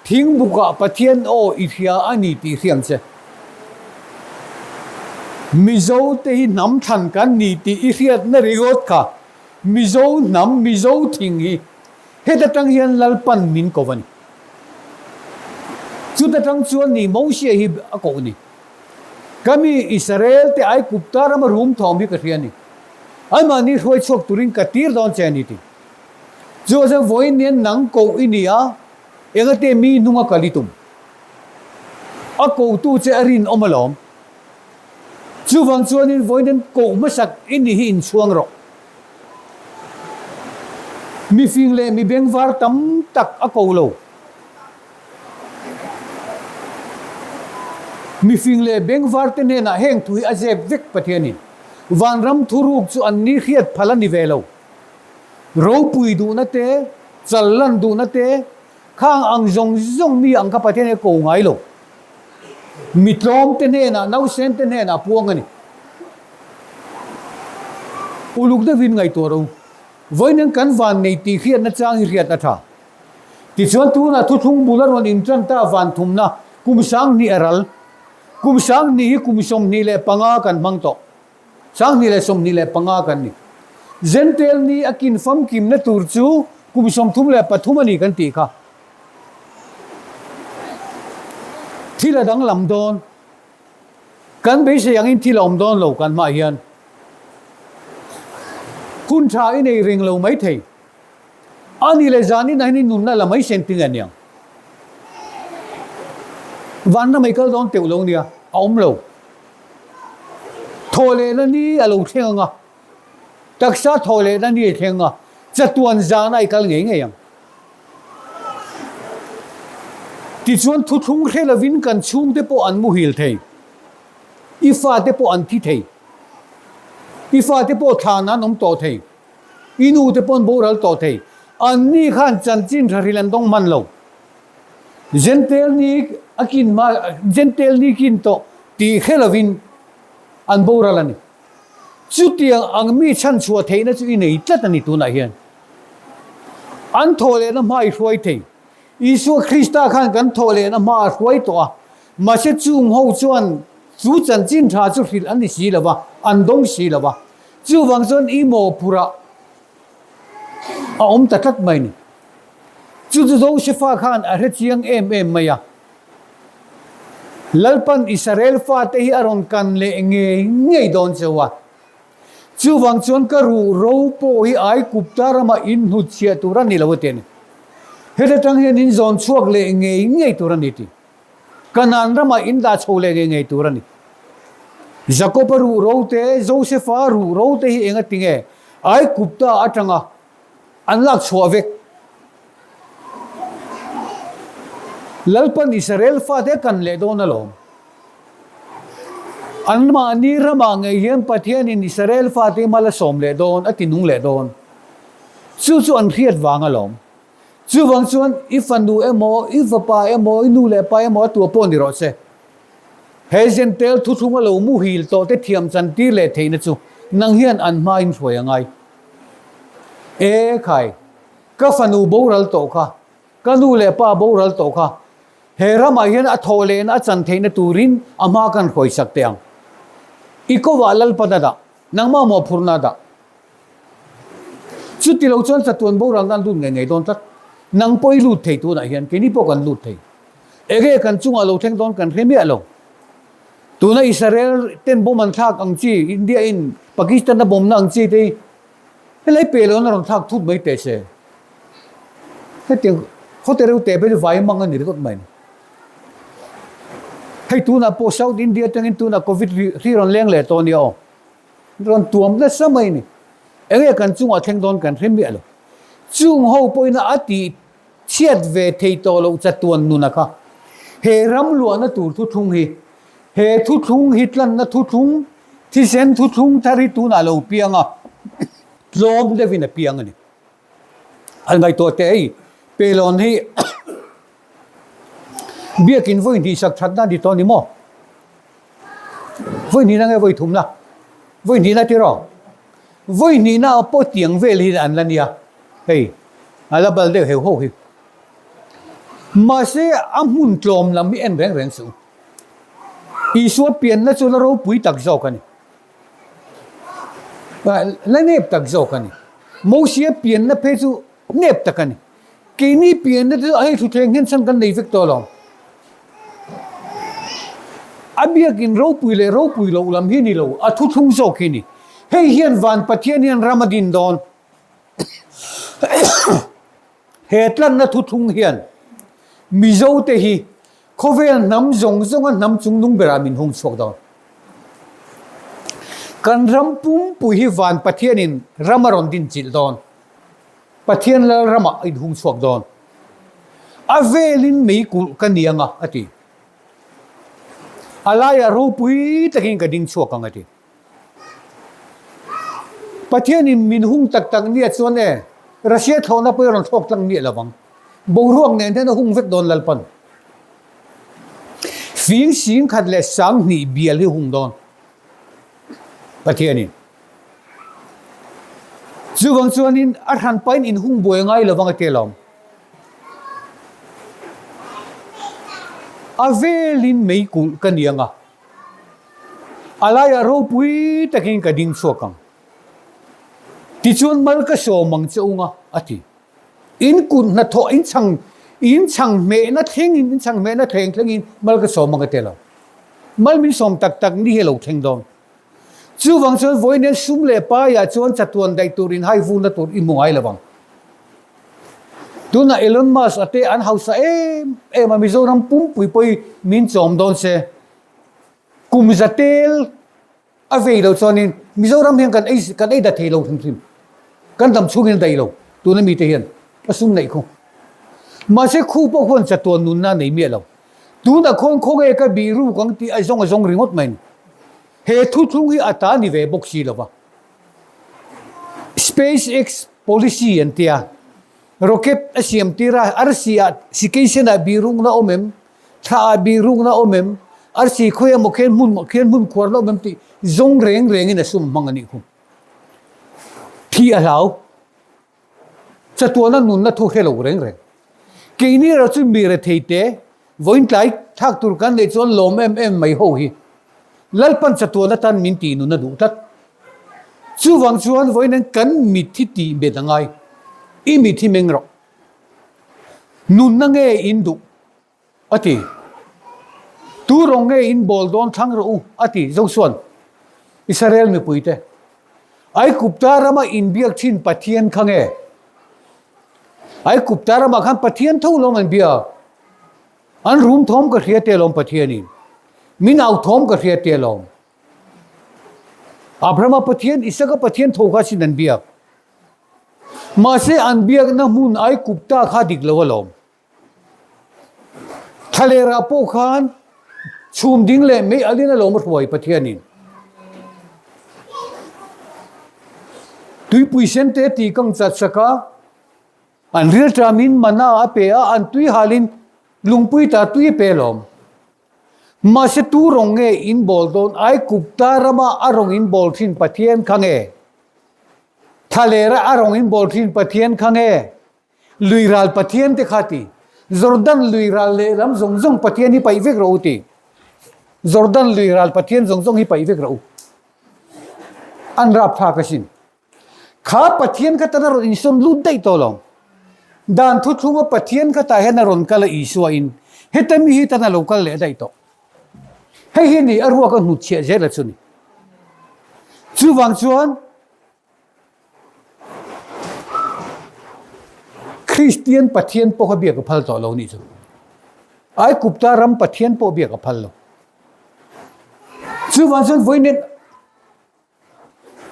thingbukah Pathian aw i hria a ni tih hriang che. Mizo te hi hnam thlan kan ni tih i hriatna ringawt kha Mizo hnam, Mizo thing hi heta tang hian Lalpan min ko a ni. Chuta tang chuan ni Mosia hi a koh ni. Ka mi Israel te Aigupta rama rum thawm hi ka hria a ni. Anmahni hruai chhuak turin ka tir dawn che a ni ti. Chu a chuan vawiin nian nang koh i ni a, engate mi hnunga kal i tum? A kohtu che a rinawm alawm. Chuvang chuanin vawiin nian koh hmasak i ni hi inchhuang rawh. Mifing leh mi bengvar tam tak a ko lo. Mifing leh bengvar te hnenah heng thu hi a zep vek Pathianin. Vanram thuruk chu an ni hriat phal a ni ve lo. Ropui duhna te, chal lan duhna te, khang ang zawng zawng mi ang kha Pathian hi a ko ngai lo. Mi tlawm te hnenah, nausen te hnenah puang a ni. Uluk deuhin ngaihtuah ro. Vawiin kan van nei tih hriatna chang hi hriat a tha. Tichuan tunah thuthlung bul a rawn intan ta van thumna kum 2000 a ral. Kum 2000 hi kum 25 kan hmang tawh. 2025 kan ni. Zentail ni a kin famkimna tur chu kum 33 a ni kan tih kha. Thil a danglam dawn. Kan beisei angin thil a awm dawn lo kan hmaah hian. Hun tha i nei reng lo maithei. A ni leh zanin ah hian i nunna la mai sen ting a niang. Vanna mai kal dawn teuh lo nia, a awm lo. Thaw lehna ni a lo thleng ang a, taksa thaw lehna ni a thleng ang a, chatuan zan a i kal ngei ngei ang. Tichuan thuthlung hre lovin kan chhungte pawh an muhil thei, i fate pawh an thi thei, i fate pawh thlan an awm tawh thei. I nu te pawn boral tawh thei. An ni khan chanchin tha hril an dawng hman lo. Jentail ni a kin hma, Jentail ni kin tawh tih hre lovin an boral a ni. Chutiang ang mi chhanchhuah theihna chu i nei tlat a ni tunah hian. An thawh lehna hma i hruai thei. Isua Krista khan kan thawh lehna hma a hruai tawh a, mahse chung ho chuan chu chanchin tha chu hrilh an ni si lo va, an dawng si lo va. Chuvang chuan i mawhphurh ah a awm ta tlat mai ni. Chu chu Josefa khan a hre chiang em em mai a. Lalpan Israel fate hi a rawn kan leh ngei ngei dawn cheu a. Chuvang chuan ka ruh ro pawh hi Aigupta ramah in hnutchhiah tur a ni lo a ti a ni. Heta tang hian in zawn chhuak leh ngei ngei tur a ni ti. Kanaan ramah in dah chho leh ngei ngei tur a ni. Jakob-a ruh ro te, Josefa ruh ro te hi eng a ti nge? Aigupta atanga an lak chhuah vek. Lalpan Israel fate a kan leh dawn alawm. Anmahni ramah ngei hian Pathianin Israel fate mal a sawm leh dawn, a ti nung leh dawn. Chu chu an hriat vang alawm. Chuvang chuan i fanu emaw, i fapa emaw, i nu leh pa emaw a tua pawh ni rawh se. He Jentail thuthlung a lo muhil tawh te thiam chantir leh theihna chu nang hian an hma in hruai a ngai. E khai, ka fanu boral tawh kha, ka nu leh pa boral tawh kha, he ramah hian a thawh lehna a chan theihna turin a hma kan hruai sak teh ang. I kovah Lalpan a dah, nangmah mawhphurhna a dah. Chuti lo chuan chatuan boral nan lut ngei ngei dawn tlat. Nang pawh i lut thei tunah hian keini pawh kan lut thei. Enge kan chungah lo thleng dawn kan hre miah lo. Tuna Israel ten bomb an thlak ang chi, India in Pakistan a bomb na ang chi te hi helai pe lo an rawn thlak thut mai teh se. Hetiang khaw te reuh teh pawh hi vai mang a ni ringawt mai. Hei tunah pawh South India atangin tunah Covid hri rawn leng leh tawh a nia aw. Rawn tuam nasa mai ni. Enge kan chungah thleng dawn kan hre miah lo. Chung ho pawhin a tih. Chhiat ve thei tawh loh chatuan nuna kha. He ram luahna tur thuthlung hi, he thuthlung hi tlanna thuthlung, thisen thuthlung thar hi tunah lo piang a, tlawm deuhin a piang a ni. An ngaihtuah teh hei, Pelawn hi biakin vawi hnih sak thatna a ni tawh a ni maw? Vawi hnihna nge vawi thumna? Vawi hnihna tiraw? Vawi hnihna ah pawh tiang vel hi an la nia, hei a la bal deuh heu ho hi. Mahse a hmun tlawm lam hi en reng reng suh. Isua pianna chu la ropui tak zawk a ni. La nep tak zawk a ni. Mosia pianna phei chu nep tak a ni. Keini pianna te chu hei thuthleng hian chhan kan nei vek tawh lo. A biakin ropui leh ropui loh lam hi ni lo, a thuthlung zawk hi ni. Hei hian van Pathian hian ram a din dawn. He tlanna thuthlung hian Mizote hi khawvel hnam zawng zawnga hnam chungnung berah min hung chhuak dawn. Kan ram pumpui hi van Pathianin ram a rawn din chilh dawn. Pathian lal ramah a inhung chhuak dawn. A velin mei kulh ka ni anga, a ti. A laiah ropui takin ka ding chhuak ang, a ti. Pathianin min hung tak tak nia chuan e, Russia thlawhna pawh i rawn thlawk tlang miah lo vang. Boruak nen hian a hung vek dawn Lalpan. Fing sing khat leh 2000 bial hi hung dawn. Pathianin. Chuvang chuanin a hran pain in hung buai ngai lovang a ti alawm. A velin mei kulh ka ni anga, a laiah ropui takin ka ding chhuak ang. Tichuan mal ka sawm ang che unga a ti. In kut hnathawh in chhang in chhang hmehna thlengin in chhang hmehna thleng thlengin mal ka sawm ang a ti alawm. Mal min sawm tak tak ni hi a lo thleng dawn. Chuvang chuan vawiin sum leh paiah chuan chatuan daih tur in hai vurna tur i hmu ngai lo vang. Tunah Elon Musk a te an hausa em em a, Mizoram pumpui pawh min chawm dawn se. Kum za tel a vei lo chuanin Mizoram hian kan ei kan ei da thei lo hrim hrim. Kan dam chhungin a daih lo tuna mite hian a sum neih khu. Mahse khu pawh khuan chatuan nunna a nei miah lo. Tunah khawn khawnge ka bih ruk ang tih a zawng a zawng ringawt mai a ni. He thuthlung hi a ta ni ve bawk si lova. SpaceX policy an tia, rocket a siam tir a, arsi ah sikei sen ah bih rukna awm em, thla ah bih rukna awm em, arsi khawi emaw khian hmun khian hmun khuarna awm em tih zawng reng rengin a sum hmang a nih khu. Thi a hlau. Chatuana nunna thu hre lo reng reng. Keini erawh chu mi rethei te, vawiin tlai thlak tur kan neih chuan lawm em em mai ho hi. Lalpan chatuan atan min tih nun a duh tlat. Chuvang chuan vawiin an kan mit hi tih bet a ngai. I mit hi meng rawh. Nunna nge in duh? A ti. Tu rawng nge in bawl dawn thlang rawh u, a ti Josua'n Israel mipuite. Aigupta rama inbiak thin Pathian kha nge? Aigupta ramah khan Pathian tho lawm an bia. An rum thawm ka hria te alawm Pathianin. Min au thawm ka hria te alawm. Abrahama Pathian, Isaka Pathian tho kha sin an biak. Mahse an biakna hmun Aigupta kha dik lo alawm. Thlalerah pawh khan chhum ding leh mei alin a lawm a hruai Pathianin. Tuipui sen te tih kang chat sak a, an rilṭamin mana a pe a, an tui halin lungpui ta tui a pe alawm. Mahse tu rawng nge in bawl dawn Aigupta rama a rawng in bawl thin Pathian kha nge? Thlalera a rawng in bawl thin Pathian kha nge? Lui ral Pathian te kha ti. Jordan lui ral lehlam zawng zawng Pathian hi paih vek rawh u ti. Jordan lui ral Pathian zawng zawng hi paih vek rawh u. An rap thlak asin. Kha Pathian kha tan a rawn insawn lut daih tawh lo. Dan thuthlunga Pathian kha tah hian a rawn kal a Isua in. Heta mi hi tan a lo kal leh daih tawh. Hei hi ni a ruak a hnutchhiah zel a chu ni. Chuvang chuan Kristian Pathian pawh kha biak a phal tawh lo nih chu. Aigupta ram Pathian pawh biak a phal lo. Chuvang chuan vawiin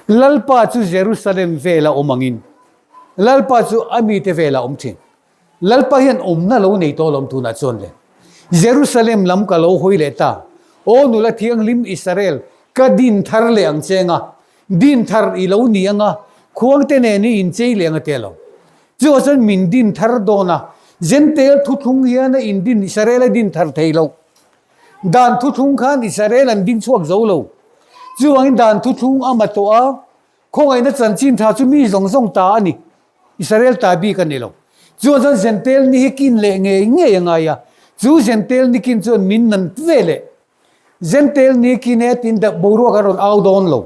Lalpa chu Jerusalem vela awm angin Lalpa chu a mite vela awm thin. Lalpa hian awmna lo nei tawh alawm tunah chuan le. Jerusalem lam ka lo hawi leh ta. Aw nula thianghlim Israel, ka din thar leh ang che anga, din thar i lo ni anga, khuangte nen i inchei leh anga te lo. Chuvah chuan min din thar dawn a, Jentail thuthlung hian a indin Israel a din thar thei lo. Dan thuthlung khan Israel an ding chhuak zo lo. Chuvangin dan thuthlung a ma tawh a, Khawngaihna chanchin tha chu mi zawng zawng ta a ni. Israel ta bik a ni lo. Chuan chuan Jentail ni hi kin leh ngei ngei a ngai a. Chu Jentail ni kin chuan min nan ve leh. Jentail ni kin e tiin boruak a rawn au dawn lo.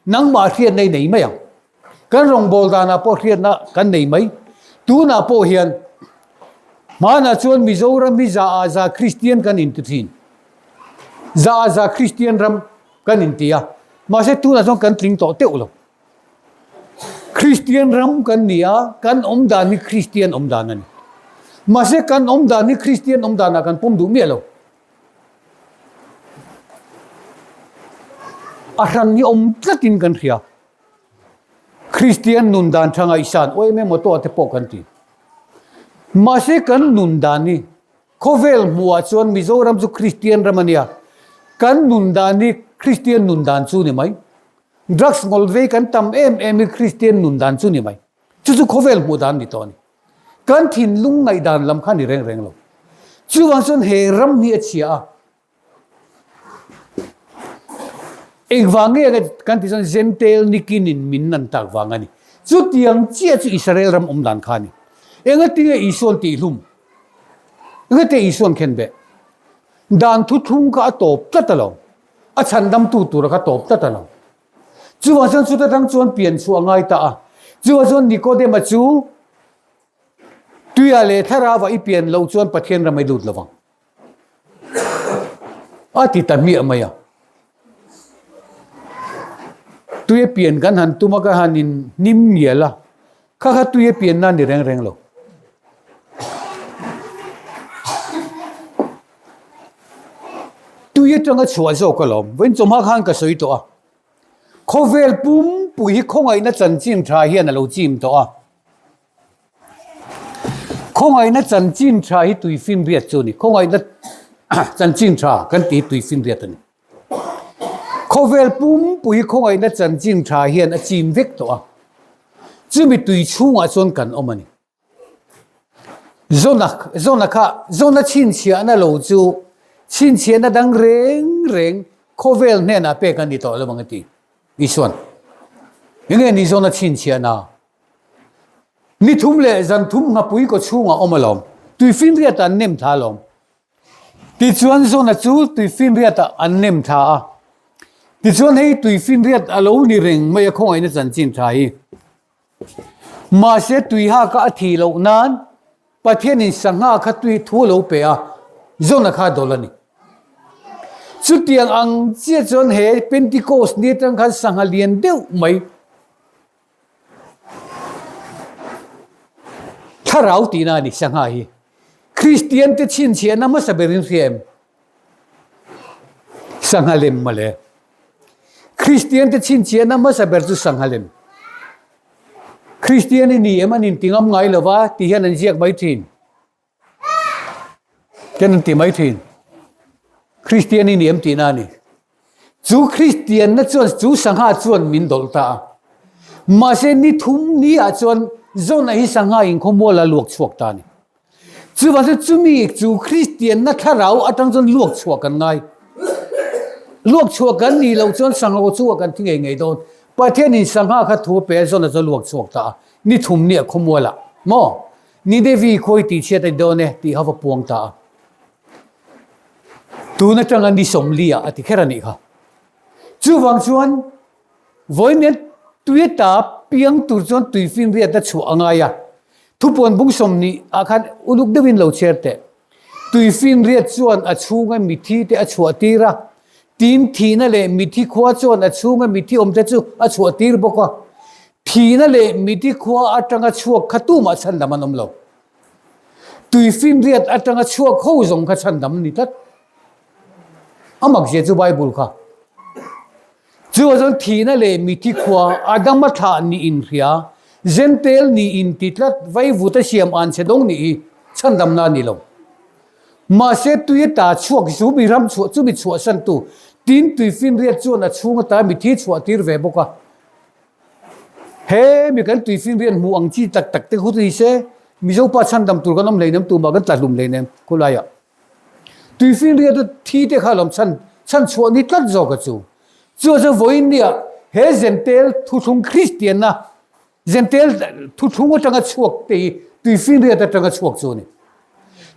Nangmah hriatna i nei mai ang. Kan rawngbâwl danah pawh hriatna kan nei mai. Tunah pawh hian hmanah chuan Mizoram hi za ah za Kristian kan inti thin. Za ah za Kristian ram. Kan inti a, mahse tunah chuan kan tling tawh teuh lo. Kristian ram kan ni a, kan awm dan hi Kristian awm dan a ni. Mahse kan awm dan hi Kristian awm danah kan pawm duh miah lo. A hran hi awm tlatin kan hria. Kristian nun dan tha ngaihsan awm emaw tawh te pawh kan ti. Mahse kan nun dan hi Khawvel hmuhah chuan Mizoram chu Kristian ram a nia. Kan nun dan hi Kristian nun dan chu ni mai. Drugs ngawl vei kan tam em em hi Kristian nun dan chu ni mai. Chu chu khawvel hmuh dan ni tawh a ni. Kan thinlung ngaihdan lam kha ni reng reng lo. Chuvang chuan he ram hi a chhia a. Engvang nge kan tih chuan Jentail nikinin min nan tak vang a ni. Chutiang chiah chu Israel ram awm dan kha a ni. Engatinge Isua'n tihhlum? Engatinge Isua'n khen beh? Dan thuthlung kha a tawp tlat a lo. A chhandamtu tura kha tawp tlat a lo. Chuvang chuan chuta tang chuan pian chhuah a ngai ta a. Chuvang chuan Nikodema chu tuia leh thlarauah i pian loh chuan Pathian ram i lut lovang. A ti ta hmiah mai a. Tuia pian kan han tum a ka han in hnim ngial a, kha kha tuia pian na ni reng reng lo. Tui atanga chhuah zawk alawm, vawiin chawhma khan ka sawi tawh a. Khawvel pumpui hi khawngaihna chanchin tha hian a lo chim tawh a. Khawngaihna chanchin tha hi tui finriat chu a ni. Khawngaihna chanchin tha kan tih hi tui finriat a ni. Khawvel pumpui hi khawngaihna chanchin tha hian a chim vek tawh a. Chumi tui chhungah chuan kan awm a ni. Zawna zawna kha zawna chhinchhiahna lo chu chhinchhiahna dang reng reng khawvel hnenah pek a ni tawh lo ang a ti Isuan. Enge ni zawna chhinchhiahna? Ni thum leh zan thum nghapui kaw chhungah awm alawm, tuifinriatah an nem thla alawm. Tichuan Jona chu tuifinriatah an nem thla a. Tichuan hei tuifinriat a lo ni reng mai a khawngaihna chanchin tha hi. Mahse tuihaka a thih loh nan Pathianin sangha kha tui thu a lo pe a, Jona kha a dawl a ni. Chutiang ang chiah chuan he Pentecost ni atang khan sangha lian deuh mai, Thlarau tihna a ni sangha hi. Kristian te chhinchhiahna hmasa berin hria em? Sangha lem mawle. Kristian te chhinchhiahna hmasa ber chu sangha lem. Kristian i ni em an inti ngam ngai lova ti hian an ziak mai thin. Ten an ti mai thin. Kristian i ni em tihna a ni. Chu Kristianna chuan chu sangha chuan min dawlh ta a. Mahse ni thum ni ah chuan Jona hi sangha inkhawmual a luak chhuak ta a ni. Chuvang chuan chumi chu Kristianna thlarau atang chuan luak chhuah kan ngai. Luak chhuah kan nih loh chuan sangha chu kan thi ngei ngei dawn. Pathianin sangha kha thu a pe a Jona chu a luak chhuak ta a. Ni thum ni ah khawmual ah maw? Ninevi khawi tih chhiat a ni dawn e tih kha va puang ta a. Tun atanga ni sawmli ah a ti kher a nih kha. Chuvang chuan vawiin tui ta piang tur chuan tui finriat a chhuah a ngai a. Thupuan bung sawmhnih ah khan uluk deuhin lo chhiar teh. Tui finriat chuan a chhunga mithi te a chhuah tir a. Tin, thihna leh mithi khua chuan a chhunga mithi awmte chu a chhuah tir bawk a. Thihna leh mithi khua atanga chhuak kha tumah chhandam an awm lo. Tui finriat atanga chhuak ho zawng kha chhandam a ni tlat. A makzia chu Bible kha. Chuvang chuan thihna leh mithi khua Adama thlah nih inhria, Jentail nih inti tlat, vaivuta siam an chhe dawng nih hi. Chhandamna a ni lo. Mahse tui ata chhuak chu mi ram chhuah chu mi chhuahsantu tin tuifinriat chuan a chhung ata mithi chhuah tir ve bawk a. He mi kan tuifinriat hmuh ang chi tak tak te khu ni se Mizo pa chhandam tur kan awm hleinem tumah kan tla hlum hleinem khulaiah. Tuifinriat a thi te kha lawm chhan chhan chhuah ni tlat zawk a chu. Chu chu vawiin nia he Zentel thuthlung Kristianna Zentel thuthlung atanga chhuak te hi tuifinriat atanga chhuak chu a ni.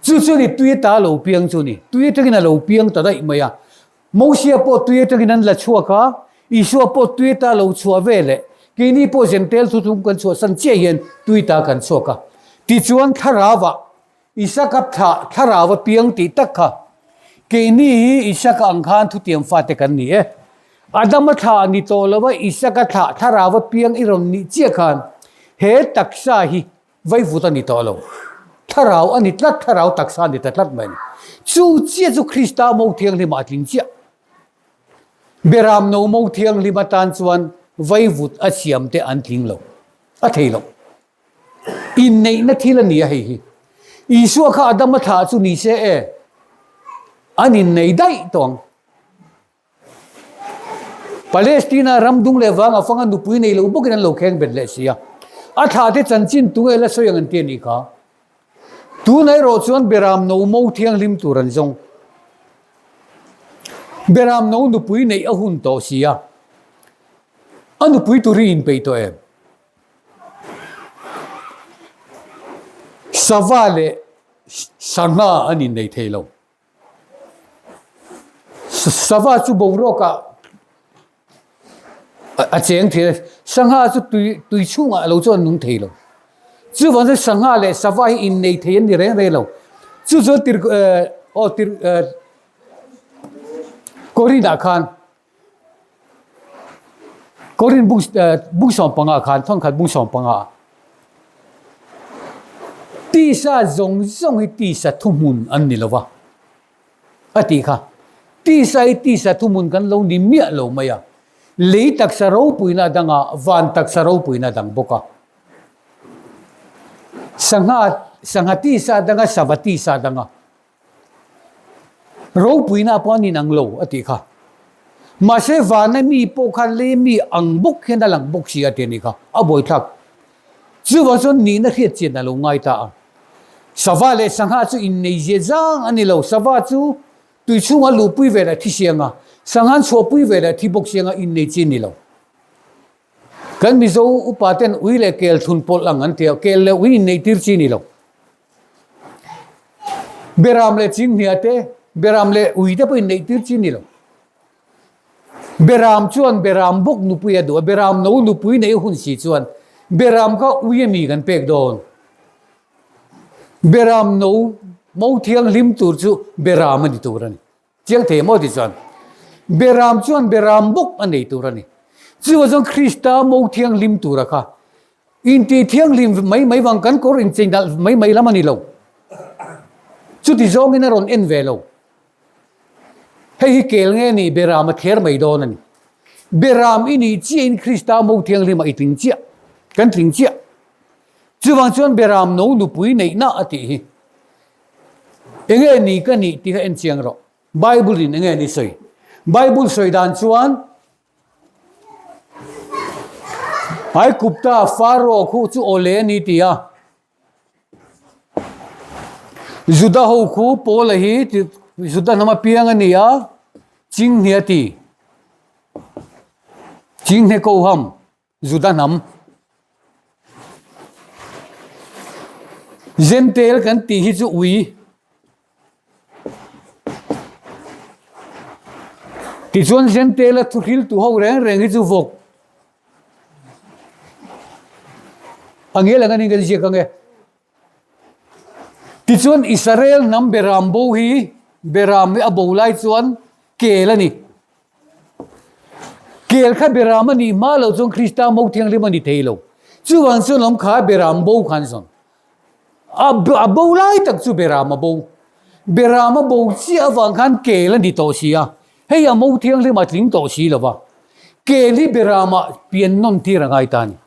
Chu chu ni tui ata lo piang chu a ni. Tui atangin a lo piang ta daih mai a. Mosia pawh tui atangin an la chhuak a, Isua pawh tui ata lo chhuah ve leh keini pawh Zentel thuthlung kan chhuahsan chiah hian tui ta kan chhuak a. Tichuan thlarauah Isaka thlah thlarau a piang tih tak kha keini hi Isaka ang khan thutiam fate kan ni e. Adama thlah ni tawh lova Isaka thlah thlarau a piang i rawn nih chiah khan he taksa hi vaivut a ni tawh lo. Thlarau a ni tlat, thlarau taksa a ni ta tlat mai a ni. Chu chiah chu Krista mo thianghlimah a tling chiah. Beram no mo thianghlim atan chuan vaivut a siam te an tling lo, a thei lo. Inneihna thil a ni a hei hi. Isua kha Adama thlah chu ni se e, an innei daih tawh ang. Palestina ram dung leh vang a fanga nupui nei lo bawkin an lo kheng bet leh si a. A thlah te chanchin tunge la sawi ang an ti a nih kha. Tuna erawh chuan Beram no mo thianghlim tur an zawng. Beram no nupui neih a hun tawh si a. A nupui tur hi inpeih tawh em? Sava leh sangha an innei thei lo. Sava chu boruakah a cheng thei a, sangha chu tui tui chhungah lo chuan a nung thei lo. Chuvang chuan sangha leh sava hi innei thei an ni reng reng lo. Chu chuan tir aw tir Korinah khan Korin bung bung sawmpanga khan thawnkhat bung sawmpanga tisa zawng zawng hi tisa thuhmun an ni lo va a tih kha. Tisa hi tisa thuhmun kan lo ni miah lo mai a, lei taksa ropuina danga van taksa ropuina dang bawk a. Sangha sangha tisa danga sava tisa danga. Ropuina pawh an inang lo a tih kha. Mahse vana mi pawh khan lei mi ang bawk hian a lang bawk si a ti a nih kha. A buaithlak. Chuvang chuan nihna hriat chian a lo ngai ta a. Sava leh sangha chu innei zia zang a ni lo. Sava chu tui chhunga luhpui ve leh thi siang a, sangha an chhuahpui ve leh thi bawk siang a innei chi a ni lo. Kan Mizo upa ten ui leh kel thun pawlh ang an ti a, kel leh ui innei tir chi a ni lo. Beram leh chinghnia te, beram leh ui te pawhin neih tir chi ni lo. Beram chuan beram bawk nupui a duh a, beram no nupui nei hun si chuan beram kha ui a mi kan pek dawn. Beram no mo thianghlim tur chu beram a ni tur a ni. Chiang thei maw ti chuan Beram chuan Beram bawk a nei tur a ni. Chuvang chuan Krista mo thianghlim tura kha inti thianghlim mai mai vang kan kawr inchei nalh mai mai lam a ni lo. Chuti zawngin a rawn en ve lo. Hei hi kel nge ni Beram a thler mai dawn a ni. Beram i nih chiahin Krista mo thianghlimah i tling chiah, kan tling chiah. Chuvang chuan Beram no nupui neihna a tih hi. Enge ni ka nih tih kha en chiang rawh. Bible in enge ni sawi? Bible sawi dan chuan Aigupta Pharaoh khu chu awle a ni ti a. Juda ho khu Paula hi Juda hnam a piang a ni a, Chinghne a ti. Chinghne Koham. Juda hnam. Zentel kan tih hi chu ui. Tichuan Zentela thuhriltu ho reng reng hi chu vawk. A ngel ang anin kan ziak ang e. Tichuan Israel hnam beram bo hi beram hi a bo lai chuan kel a ni. Kel kha beram a nih hma loh chuan Krista mo thianghlim a ni thei lo. Chuvang chuan awm kha beram bo khan zawn. A bo lai tak chu beram a bo. Beram a bo chiah avang khan kel a ni tawh si a. Hei a mo thianghlim a tling tawh si lo va. Kel hi beramah pian nawn tir a ngai ta a ni.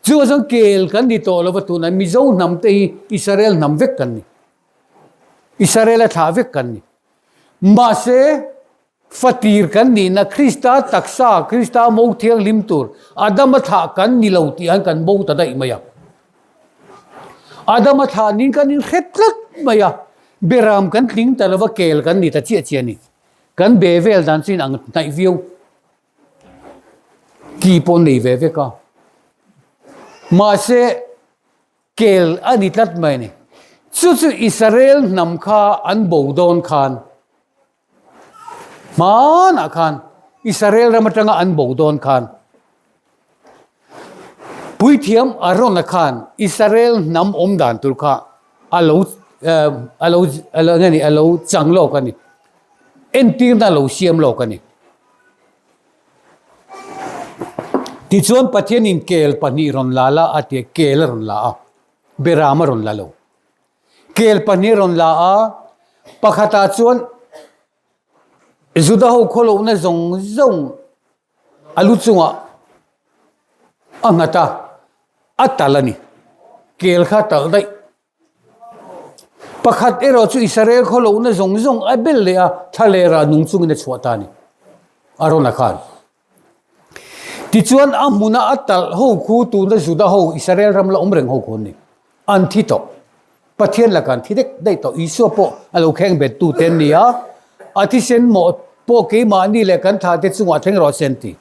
Chuvang chuan kel kan ni tawh lova tunah Mizo hnam te hi Israel hnam vek kan ni. Israel a thlah vek kan ni. Mahse, fatir kan nihna Krista taksa, Krista mo thianghlim tur Adama thlah kan ni lo tih hian kan bo ta daih mai a. Adama thlah niin kan inhre tlat mai a, beram kan tling ta lova kel kan ni ta chiah chiah a ni. Kan be vel dan chu inang hnaih viau. Ki pawh nei ve vek a. Mahse, kel a ni tlat mai a ni. Chu chu Israel hnam kha an bo dawn khan, hmanah khan, Israel ram atanga an bo dawn khan, Puithiam Arona khan Israel hnam awm dan tur kha a lo a lo a lo eng nge ni a lo chang lawk a ni. Entirna a lo siam lawk a ni. Tichuan Pathianin kel pahnih rawn la la a ti a, kel a rawn la a, beram a rawn la lo. Kel pahnih a rawn la a, pakhatah chuan Juda ho khawlohna zawng zawng a lu chungah a nghat a, a talh a ni. Kel kha a talh daih. Pakhat erawh chu Israel khaw lohna zawng zawng a bel leh a, thlalera nung chungin a chhuah ta a ni, Arona khan. Tichuan a hmuna a talh ho khu tuna Juda ho, Israel ram la awm reng ho khu an ni. An thi tawh. Pathian lakah an thi dek daih tawh. Isua pawh a lo kheng bet tu te an ni a, a thisen mawh pawh keimahni leh kan thah te chungah thleng rawh se an ti.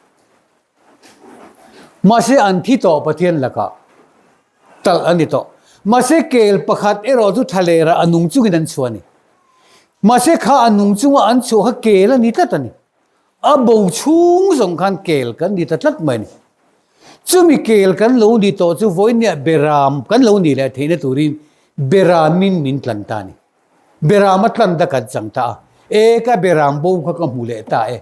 Mahse an thi tawh Pathian lakah. Talh a ni tawh. Mahse kel pakhat erawh chu thlalerah a nung chungin an chhuah a ni. Mahse kha a nung chunga an chhuah kha kel a ni tlat a ni. A bo chhung zawng khan kel kan ni ta tlat mai a ni. Chumi kel kan lo ni tawh chu vawinia beram kan lo nih leh theihna turin beramin min tlan ta a ni. Beram a tlan ta kan chang ta a. E ka beram bo kha ka hmu leh ta e.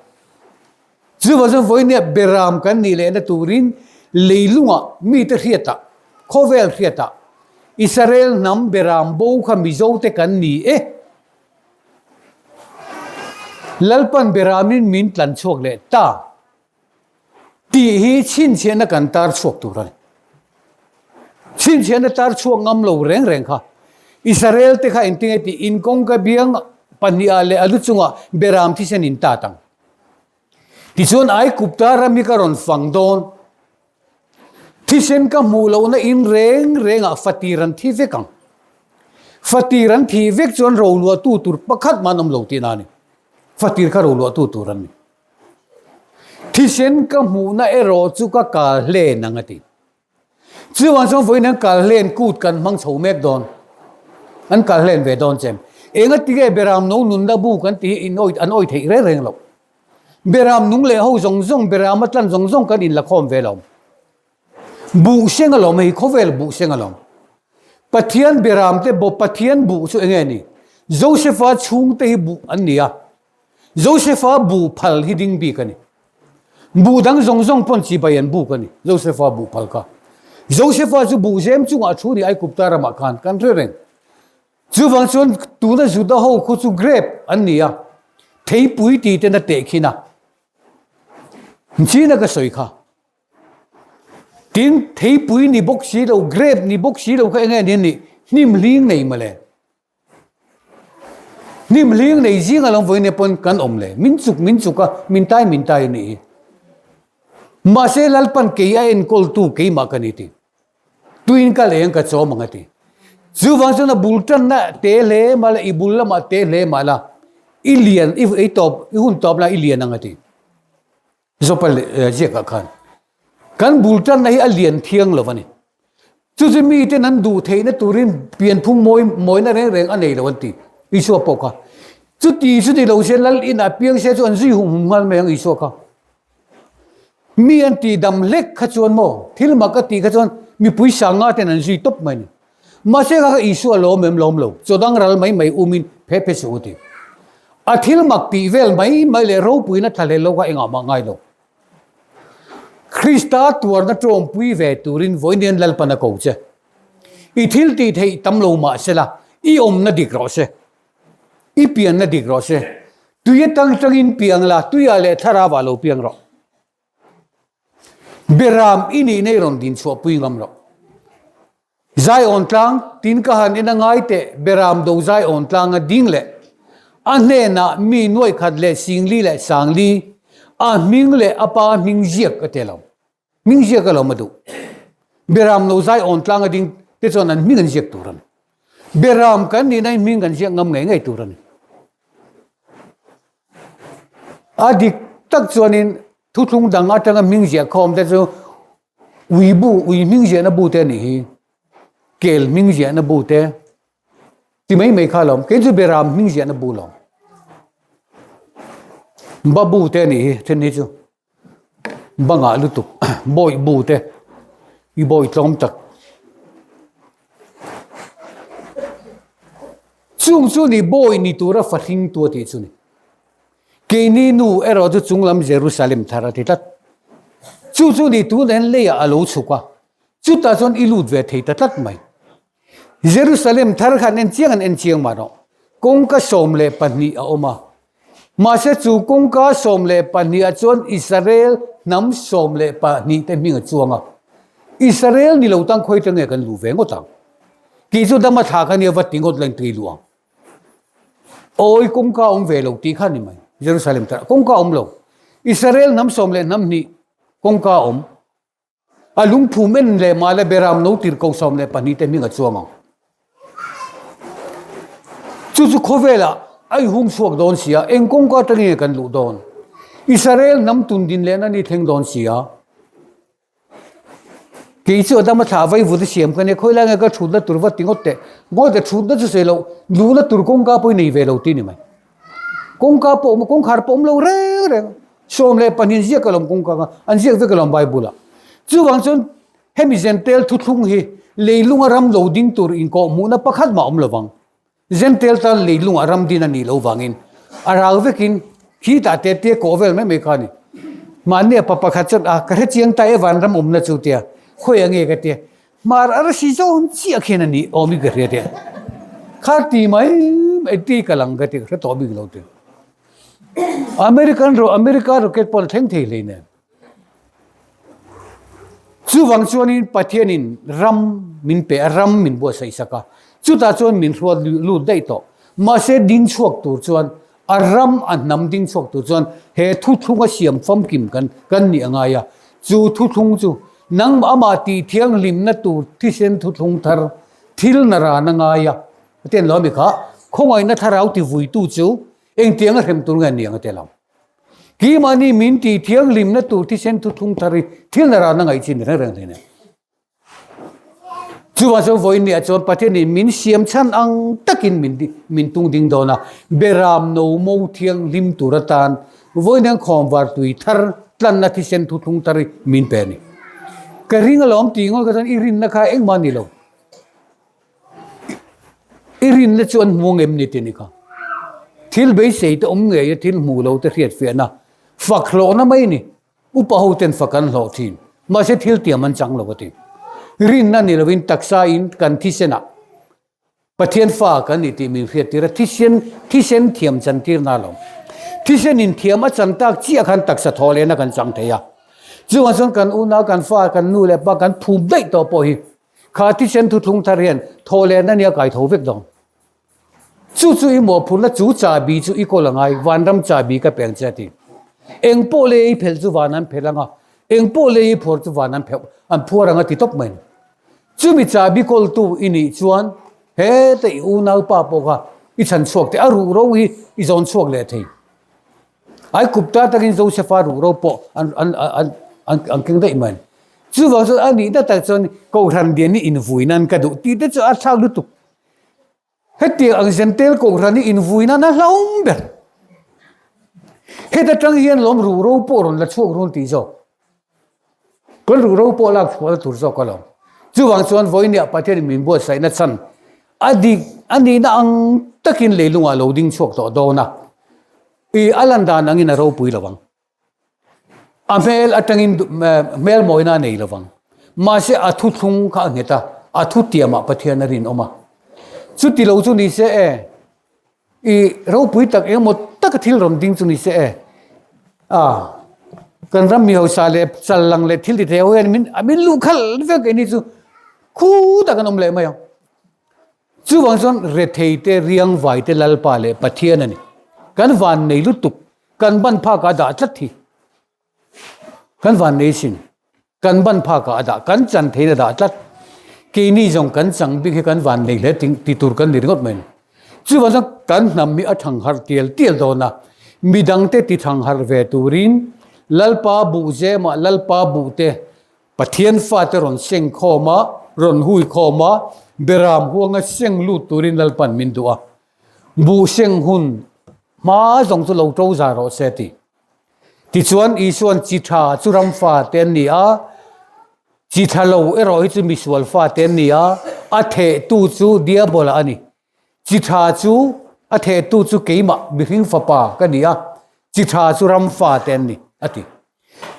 Chuvang chuan vawinia beram kan nih lehna turin leilungah mite hriatah, khawvel hriatah Israel hnam beram bo kha Mizote kan ni e. Lalpan beramin min tlan chhuak leh ta tih hi chhinchhiahna kan tar chhuak tur a ni. Chhinchhiahna tar chhuak ngam lo reng reng kha Israel te kha engtinge tih in kawngka biang pahnihah leh a lu chungah beram thisen in tat ang. Tichuan Aigupta ram hi ka rawn fang dawn. Thisen ka hmuh lohna in reng rengah fatir an thi vek ang. Fatir an thih vek chuan roluahtu tur pakhat mah an awm lo tihna a ni. Fatir kha roluahtu tur an ni. Thisen ka hmuhna erawh chu ka kal hlen ang a ti. Chuvang chuan vawiin an kal hlen kut kan hmang chho mek dawn. An kal hlen ve dawn chem. Enga tige Beram no nunna bu kan tih hi in awih an awih theih reng reng lo. Beram nung leh ho zawng zawng Beram a tlan zawng zawng kan inla khawm ve lo. Buh seng alawm hei khawvel buh seng alawm. Pathian Beram te bawp Pathian buh chu enge ni? Josepha chhungte hi buh an ni a. Josepha bu phal hi ding bik a ni. Bu dang zawng zawng pawn chibai an buk a ni, Josepha bu phal kha. Josepha chu buh zem chungah a thu ni Aigupta ramah khan kan hre reng. Chuvang chuan tuna Juda ho khu chu grape an ni a, theipui ti ten a tehkhin a. China ka sawi kha. Tin, theipui ni bawk si lo, grape ni bawk si lo kha enge ni an nih? Hnim hling nei mawle. Hnim hling nei zing a lo vawi nia pawn kan awm le. Min chuk min chuk a, min tai min tai a nih hi. Mahse Lalpan kei a enkawltu keimah ka ni ti. Tuin ka leng ka chawm ang a ti. Chuvang chuan a bul tanna te hle mah la, i bul lamah te hle mah la, i lian, i tawp, i hun tawp la i lian ang a ti. Zawpa ziakah khan kan bul tanna hi a lian thiang lo a ni. Chu chu miten an duh theihna turin pianphung mawi mawina reng reng a nei lo an ti Isua pawh kha. Chuti chu ni lo se lal inah piang se chu an zui hum hum nghal mai ang Isua kha. Mi an tih dam hlek kha chuan maw thil mak a tih kha chuan mipui sanga ten an zui tawp mai a ni. Mahse kha kha Isua lawm em lawm lo, chaw dang ral mai mai umin phe phe suh u ti. A thil mak tih vel mai mai leh ropuina thla hlel lo kha engah mah ngai lo. Krista tuarna tawngpui ve turin vawiin Lalpan a ko che. I thil tih theih tam lo mah sela, i awmna dik rawh se. I pianna dik rawh se. Tui atang tangin piang la, tuiah leh thlarauah lo piang rawh. Beram i nihna i rawn din chhuahpui ngam loh. Zaiawn tlang tin ka han en a ngai teh Beram do Zaiawn tlanga ding leh a hnenah mi nuaikhat leh singli leh sangli a hming leh a pa hming ziak a ti lo. Hming ziak a lo ma duh. Beram no Zaiawn tlanga ding te chuan an hming an ziak tur a ni. Beram kan nihna in hming kan ziak ngam ngei ngei tur a ni. A dik tak chuanin thuthlung dang atanga hming ziah khawm te chu ui bu, ui hming ziahna bu te a nih hi, kel hming ziahna bu te ti mai mai kha a lawm. Kei chu Beram hming ziahna bu lawm. Ba bu te a nih hi then hi chu. Bangah lutuk bawih bu te i bawih tlawm tak. Chung chu ni bawih ni tura fahring tu a tih chu ni. Keini nu erawh chu chunglam Jerusalem thar a ti tlat. Chu chu ni tunah hian leiah a lo chhuk a, chutah chuan i lut ve thei ta tlat mai. Jerusalem thar khan en chiang an en chiang mah rawh. Kawngka 12 a awm a. Mahse chu kawngka 12 ah chuan Israel hnam 12 te hming a chuang a. Israel ni lo tang khawi te nge kan luh ve ngawt ang. Kei chu dama thla kha nia va ti ngawt leng tui luh ang. Awi kawngka awm ve lo tih kha ni mai. Jerusalem thar ah kawngka awm lo. Israel hnam sawm leh hnam hnih kawngka awm. A lungphum en leh mah le Beram no tir ko 12 te hming a chuang ang. Chu chu khawvelah a inhung chhuak dawn si a, eng kawngka atangin nge kan luh dawn? Israel hnam tun din lehna ni thleng dawn si a. Kei chu Adama thlah vai vut a siam ka nia, khawi lai nge ka thutna tur va ti ngawt teh. Ngawi teh thutna chu sawi loh, luhna tur kawngka pawh i nei ve lo ti ni mai. Kawngka pawh awm, kawngkhar pawh awm lo reng reng. 12 ziak alawm kawngka kha, an ziak vek alawm Bible ah. Chuvang chuan hemi Zentail thuthlung hi leilunga ram lo ding tur inkawhhmuhna pakhat mah awm lovang. Zentail tan leilunga ram din a nih loh vangin a ral vekin khi tah te te kawh vel mai mai kha a ni. Mahni a pa pakhat chuan a ka hrechiang ta e vanram awmna chu tia khawi ange ka tia Hmar arsi zawn chiah khian a nih awm i ka hria teh. Kha ti mai mai ti ka lang ka ti ka hre tawh bik lo ti. American ro America rocket pawh a thleng thei hlei nen. Chuvang chuanin Pathianin ram min pe a, ram min buatsaih sak a. Chutah chuan min hruat lut daih tawh. Mahse ding chhuak tur chuan a ram a hnam ding chhuak tur chuan he thuthlunga siam famkim kan kan nih a ngai a. Chu thuthlung chu Nangmah amah tih thianghlimna tur thisen thuthlung thar thil na ran a ngai a, a ti an lo a mi kha, khawngaihna thlarau ti vuitu chu engtiang a hrem tur nge ni ang a ti lo. Keimahni min tih thianghlimna tur thisen thuthlung thar hi thil na ran a ngaih chin reng reng hlei Chuvang chuan vawiin niah chuan Pathianin min siam chhan ang takin min min tung ding dawn a, Beram no mo thianghlim tur atan vawiin hian khawnvar tui thar tlanna thisen thuthlung thar hi min pe a ni. Ka ring alawm tih ngawt kha chuan i rinna kha engmah a ni lo. I rinna chu an hmu ngem ni tih a ni kha. Thil beisei te awm ngei a thil hmuh lo te hriatfiahna fak hlawhna mai a ni. Upa ho ten fak an hlawh thin. Mahse thil tiam an chang lo a ti. Rinna ni lovin taksa in kan thisen ah Pathian fa kan ni tih min hriat tir a, thisen thisen thiam chan tir na lo. Thisen in thiam a chan tak chiah khan taksa thaw lehna kan chang thei a. Chuvang chuan kan unau kan fa kan nu leh pa kan phum daih tawh pawh hi kha thisen thuthlung thar hian thaw lehna nia kai tho vek dawn. Chu chu i mawhphurhna chu chahbi chu i kawl a ngai, vanram chahbi ka peng che a ti. Eng pawh lei i phelh chu van an phelh ang a, eng pawh lei i phuar chu van an pheuh, an phuar ang a ti tawp mai. Chumi chahbi kawltu i nih chuan heta i unaupa pawh kha i chhan chhuak thei, a ruhro hi i zawn chhuak leh thei. Aikupta takin Josefa ruhro pawh an an an an an keng daih mai. Chuvang chuan a nihna tak chuan Kohhran lian hi invui nan ka duh tih te chu a thlak lutuk. Hetiang ang Zentel Kohhran hi invui nan a hlauhawm ber. Heta tang hian lawm ruhro pawh rawn la chhuak run tih zawk. Kan ruhro pawh lak chhuah la tur zawk alawm. Chuvang chuan vawinia Pathianin min buatsaihna chhan a dik a nihna ang takin leilungah lo ding chhuak tawh dawn a, i a lan dan angin a ropui lo ang. A hmel atangin hmel mawina a nei lovang. Mahse a thuthlung kha a nghet a, a thutiamah Pathian a rinawm a. Chuti lo chu ni se e, i ropui tak engemaw taka thil rawn ding chu ni se e, a. Kan ram mi hausa leh chal lang leh thil ti thei ho hian min min luh khalh vek keini chu khutah kan awm leh mai ang. Chuvang chuan rethei te riangvai te Lalpa leh Pathian a ni. Kan van nei lutuk, kan ban phakah a dah tlat hi. Kan van nei sin. Kan ban phakah a dah, kan chan theiin a dah tlat. Keini zawng kan chang bik hi kan van nei hle ti tur kan ni ringawt mai a ni. Chuvang chuan kan hnam hi a thang harh tial tial dawn a, midangte ti thang harh ve turin Lalpa buh zemah Lalpa buhte Pathian fate rawn seng khawm a, rawn hui khawm a, Beram huanga seng lut turin Lalpan min duh a. Buh seng hun hma zawng chu lo to za rawh se ti. Tichuan Isuan chi tha chu ram fate an ni a, chi tha lo erawh hi chu misual fate an ni a, a thehtu chu Diabola a ni. Chi tha chu a thehtu chu keimah mihring fapa ka ni a, chi tha chu ram fate an ni, a ti.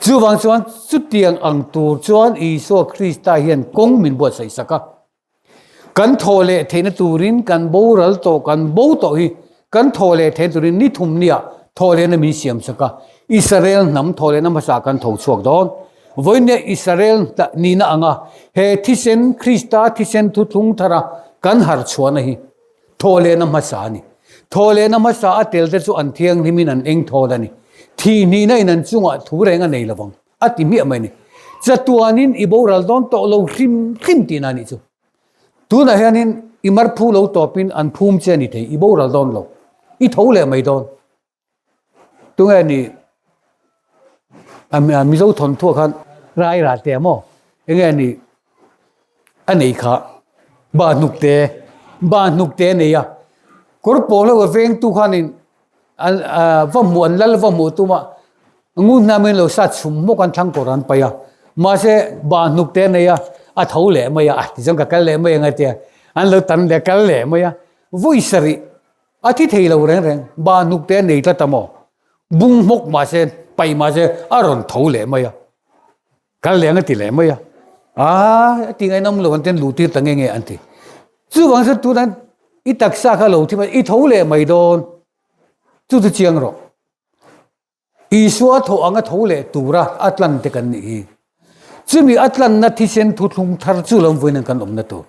Chuvang chuan chutiang ang tur chuan Isua Krista hian kawng min buatsaih sak a. Kan thawh leh theihna turin kan boral tawh, kan bo tawh hi kan thawh leh theihna turin ni thum nia thawh lehna min siam sak a. Israel hnam thawh lehna hmasa kan tho chhuak dawn. Vawinia Israel nihna anga he thisen, Krista thisen thuthlung thara kan harh chhuahna hi thawh lehna hmasa a ni. Thawh lehna hmasa a tel te chu an thianghlimin an eng thawl a ni. Thih hnihna in an chungah thu reng a nei lovang. A ti hmiah mai a ni. Chatuanin i boral dawn tawh lo hrim hrim tihna a nih chu. Tunah hianin i mar phu lo tawpin an phum che a ni thei, i boral dawn lo. I tho leh mai dawn. Tunge ni Mizo thawnthuah khan rai rah teh maw? Enge ni a nei kha ba hnuk te, ba hnuk te a nei a. Kawr pawl ho a vengtu khanin An va hmuh an lal va hmuh tuma ngun hna min lo sat chhum hmawk an thlang kawr an paih a, mahse bah hnuk te a nei a, a tho leh mai a, a tichuan ka kal leh mai ang a tia, an lo tan leh kal leh mai a, vawi sarih a thi thei lo reng reng, bah hnuk te a nei tlat a maw, bung hmawk mahse paih mahse a rawn tho leh mai a. Kal leh ang a ti leh mai a, aa a ti ngaihnawm lo an ti an luh tir ta nge nge an ti. Chuvang chuan tunah i taksa kha lo thi mai i tho leh mai dawn chu chu chiang rawh. Isua thawh anga tho leh tura a tlan te kan nih hi. Chumi a tlanna thisen thuthlung thar chu lo vawiin an kan awmna tur.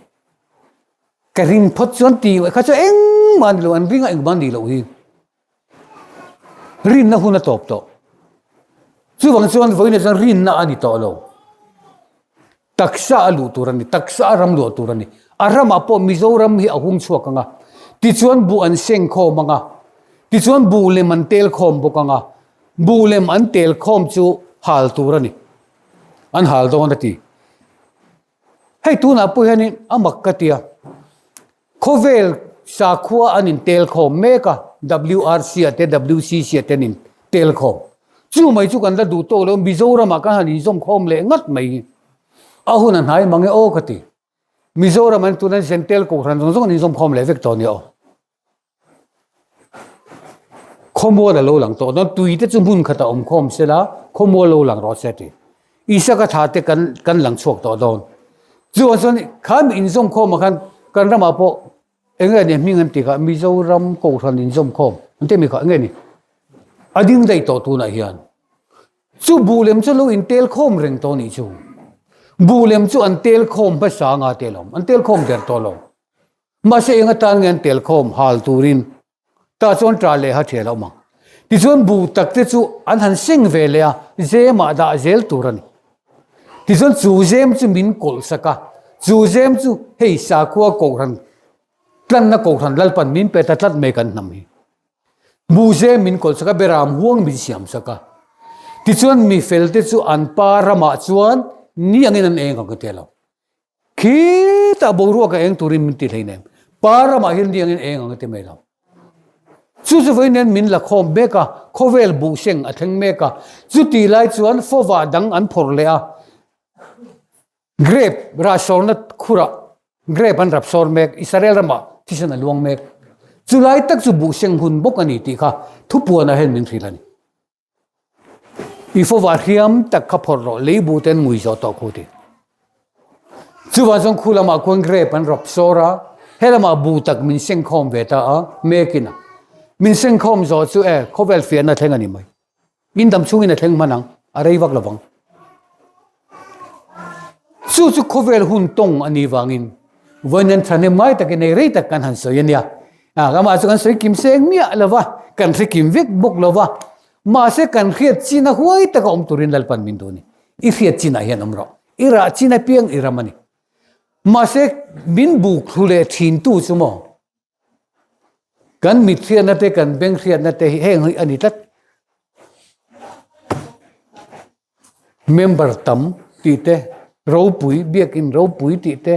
Ka ring phawt chuan ti kha chu engmah a ni lo an ring a engmah a nih loh hi. Rinna hun a tawp tawh. Chuvang chuan vawiinah chuan rinna a ni tawh lo. Taksa a luh tur a ni, taksa a ram luah tur a ni. A ramah pawh Mizoram hi a hung chhuak ang a, tichuan buh an seng khawm ang a, tichuan buh lem an tel khawm bawk ang a, buh lem an tel khawm chu hal tur a ni. An hal dawn a ti. Hei tunah pawh hianin a mak ka ti a, khawvel sakhua an intel khawm mek a, WRC ah te WCC ah te an intel khawm. Chu mai chu kan la duh tawk lo, Mizoramah kan han inzawm khawm leh ngat mai hi a hun a hnai mang e aw ka ti. Mizoram an tuna Zentel Kohhran zawng zawng an inzawm khawm leh vek tawh a nia aw. Khawmual a lo lang tawh dawn, tui te chu hmun khatah awm khawm se la, khawmual lo lang rawh se ti. Isaka tha te kan kan lang chhuak tawh dawn. Chuan chuan kha mi inzawm khawmah khan kan ramah pawh eng nge ni hming an ti kha Mizoram Kohhran inzawm khawm an ti mi kha eng nge ni? A ding daih tawh tunah hian. Chu buh lem chu lo intel khawm reng tawh nih chu. Buh lem chu an tel khawm hmasa anga te lawm, an tel khawm der tawh lo. Mahse eng atan nge an tel khawm hal turin tah chuan ṭah leh ha ṭhial a awm ang. Tichuan buh tak te chu an han seng ve leh a, zemah dah zel tur a ni. Tichuan chu zem chu min kawlh sak a, chu zem chu hei sakhua kohhran tlanna kohhran Lalpan min pe ta tlat mai kan hnam hi. Buh zem min kawlh sak a, beram huang min siam sak a. Tichuan mi fel te chu an pa ramah chuan ni angin an eng ang ka ti lo. Khitah boruak a eng turin min ti hleinem. Pa ramah hian riangin eng ang a ti mai lo. Chu chu vawiin hian min la khawm mek a, khawvel buhseng a thleng mek a. Chutih lai chuan fawvah dang an phawrh leh a, grape rahsawrna khurah grape an rapsawr mek, Israel ramah thisen a luang mek. Chulai tak chu buhseng hun bawk a ni tih kha thupuanah hian min hrilh a ni. I fawva hriam tak kha phawrh rawh, lei bu ten ngui zawh tawh khu ti. Chuvang chuan khu lamah khuan grape an rawp sawr a, he lamah bu tak min seng khawm ve ta a, mekin a. Min seng khawm zawh chu e, khawvel fiahna thleng a ni mai. In dam chhungin a thleng hman ang. A rei vak lovang. Chu chu khawvel hun tawng a nih vangin vawiin thahnem ngai takin hei rei tak kan han sawi a nia. Amah chu kan sawi kim seng miah lo va, kan hre kim vek bawk lo va. Mahse kan hriat chin a huai taka awm turin Lalpan min duh a ni. I hriat chinah hian awm rawh. I rah chin apiang i ram a ni. Mahse min buk thlu leh thintu chu maw? Kan mit hriatna te kan beng hriatna te hi heng hi a ni tlat. Member tam tih te, ropui, biakin ropui tih te,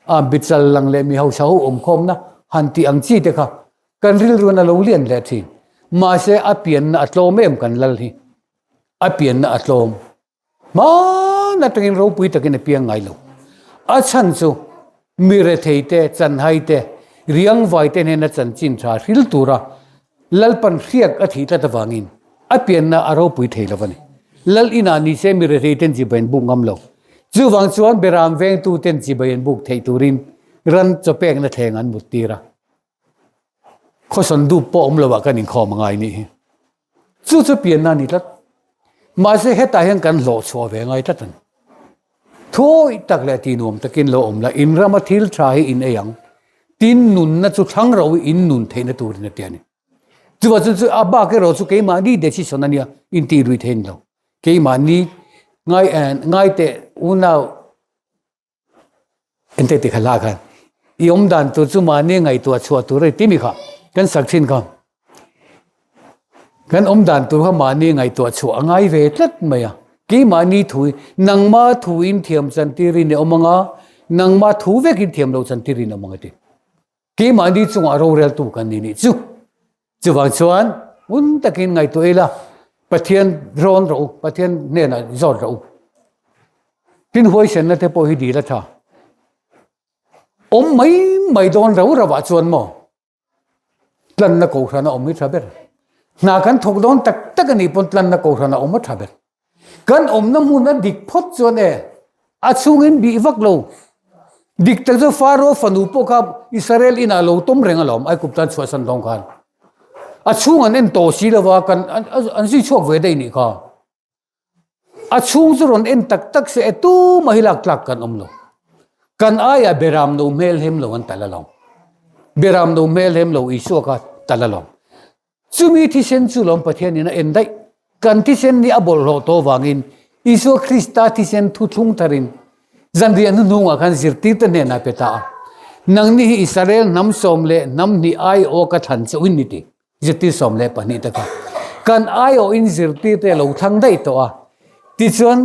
a bichal lang leh mi hausa ho awmkhawmna han tih ang chi te kha kan rilruan a lo lian leh thin. Mahse a pianna a tlawm em kan lal hi. A pianna a tlawm. Hmaan atangin ropui takin a piang ngai lo. A chhan chu mi rethei te, chanhai te, riangvai te hnena chanchin tha hril tura Lalpan hriak a thih tlat avangin a pianna a ropui thei lo a ni. Lal inah ni se mi rethei ten chibai an buk ngam lo. Chuvang chuan Beram vengtu ten chibai an buk theih turin ran chawpekna thleng an mut tir a. Khawsawn dup pawh awm lo ah kan inkhawm a ngai nih hi. Chu chu pianna a ni tlat. Mahse hetah hian kan hlawh chhuah ve ngai tlat a ni. Thuawih tak leh ti nuam takin lo awm la, in rama thil tha hi in ei ang. Tin nunna chu thlang ro i in nun theihna turin a ti a ni. Chuvah chuan chu a bak erawh chu keimahni decision a nia, intih lui thei a ni lo. Keimahni ngai ngai teh unau Ente ti kha hla khan i awm dan tur chu mahni ngaihtuah chhuah tur a ni tih mi kha kan sak thin kha. Kan awm dan tur kha mahni ngaihtuah chhuah a ngai ve tlat mai a. Keimahni thu hi nangma thu in thiam chantir in i awm ang a, nangma thu vek in thiam loh chantir in awm ang a ti. Keimahni chungah roreltu kan ni nih chu. Chuvang chuan ngun takin ngaihtuah ila Pathian rawn rawh u, Pathian hnenah zawt rawh u. Tin huaisenna te pawh hi dil a tha. Awm mai mai dawn rau rauah chuan maw tlanna kohhran a awm hi tha ber. Hna kan thawk dawn tak tak a nih pawn tlanna kohhran a awm a tha ber. Kan awmna hmun a dik phawt chuan e, a chhungin bih vak lo. Dik tak chu Faro fanu pawh kha Israel inah lo tawm reng alawm, Aigupta an chhuahsan dawn khan. A chhung an en tawh si lova, kan an zui chhuak ve daih nih kha. A chhung chu rawn en tak tak se e tumah hi lak tlak kan awm lo. Kan aiah Beram no hmel hem lo an tal alawm. Beram no hmel hem lo Isua kha tal alawm. Chumi thisen chu lawm Pathianin a en daih. Kan thisen nih a bawlhhlawh tawh avangin Isua Krista thisen thu thlung tharin zanriah hnuhnungah khan zirtirte hnenah pe ta a. Nangni hi Israel hnam 12 aiawh ka thlan chauhin ni ti. Zirtir 12 te kha kan aiawhin zirtirte a lo thlang daih tawh a. Tichuan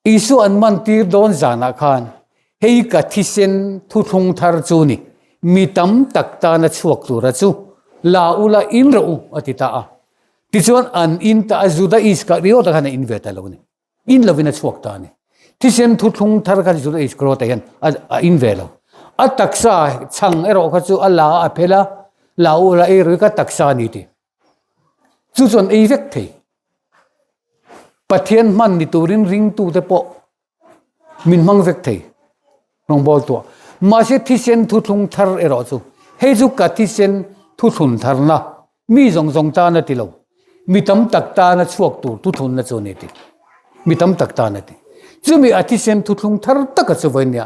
Isua an man tir dawn zanah khan hei ka thisen thuthlung thar chu ni, mi tam tak tana chhuak tura chu la ula in rawh u a ti ta a. Tichuan an in ta a Juda Iskariota khan a in ve ta lo a ni. In lovin a chhuak ta a ni. Thisen thuthlung thar kha Juda Iskariota hian a in ve lo. A taksa chhang erawh kha chu a la a phel a, la ula ei rawh i ka taksa a ni ti. Chu chuan ei vek thei. Pathian hman ni turin ringtute pawh min hmang vek thei rawngbâwl tuah. Mahse thisen thuthlung thar erawh chu hei chu ka thisen thuthlun tharna mi zawng zawng tan a ti lo. Mi tam tak tana chhuak tur thuthlunna chu a ni ti. Mi tam tak tan a ti. Chumi a thisen thuthlung thar taka chu vawiin nia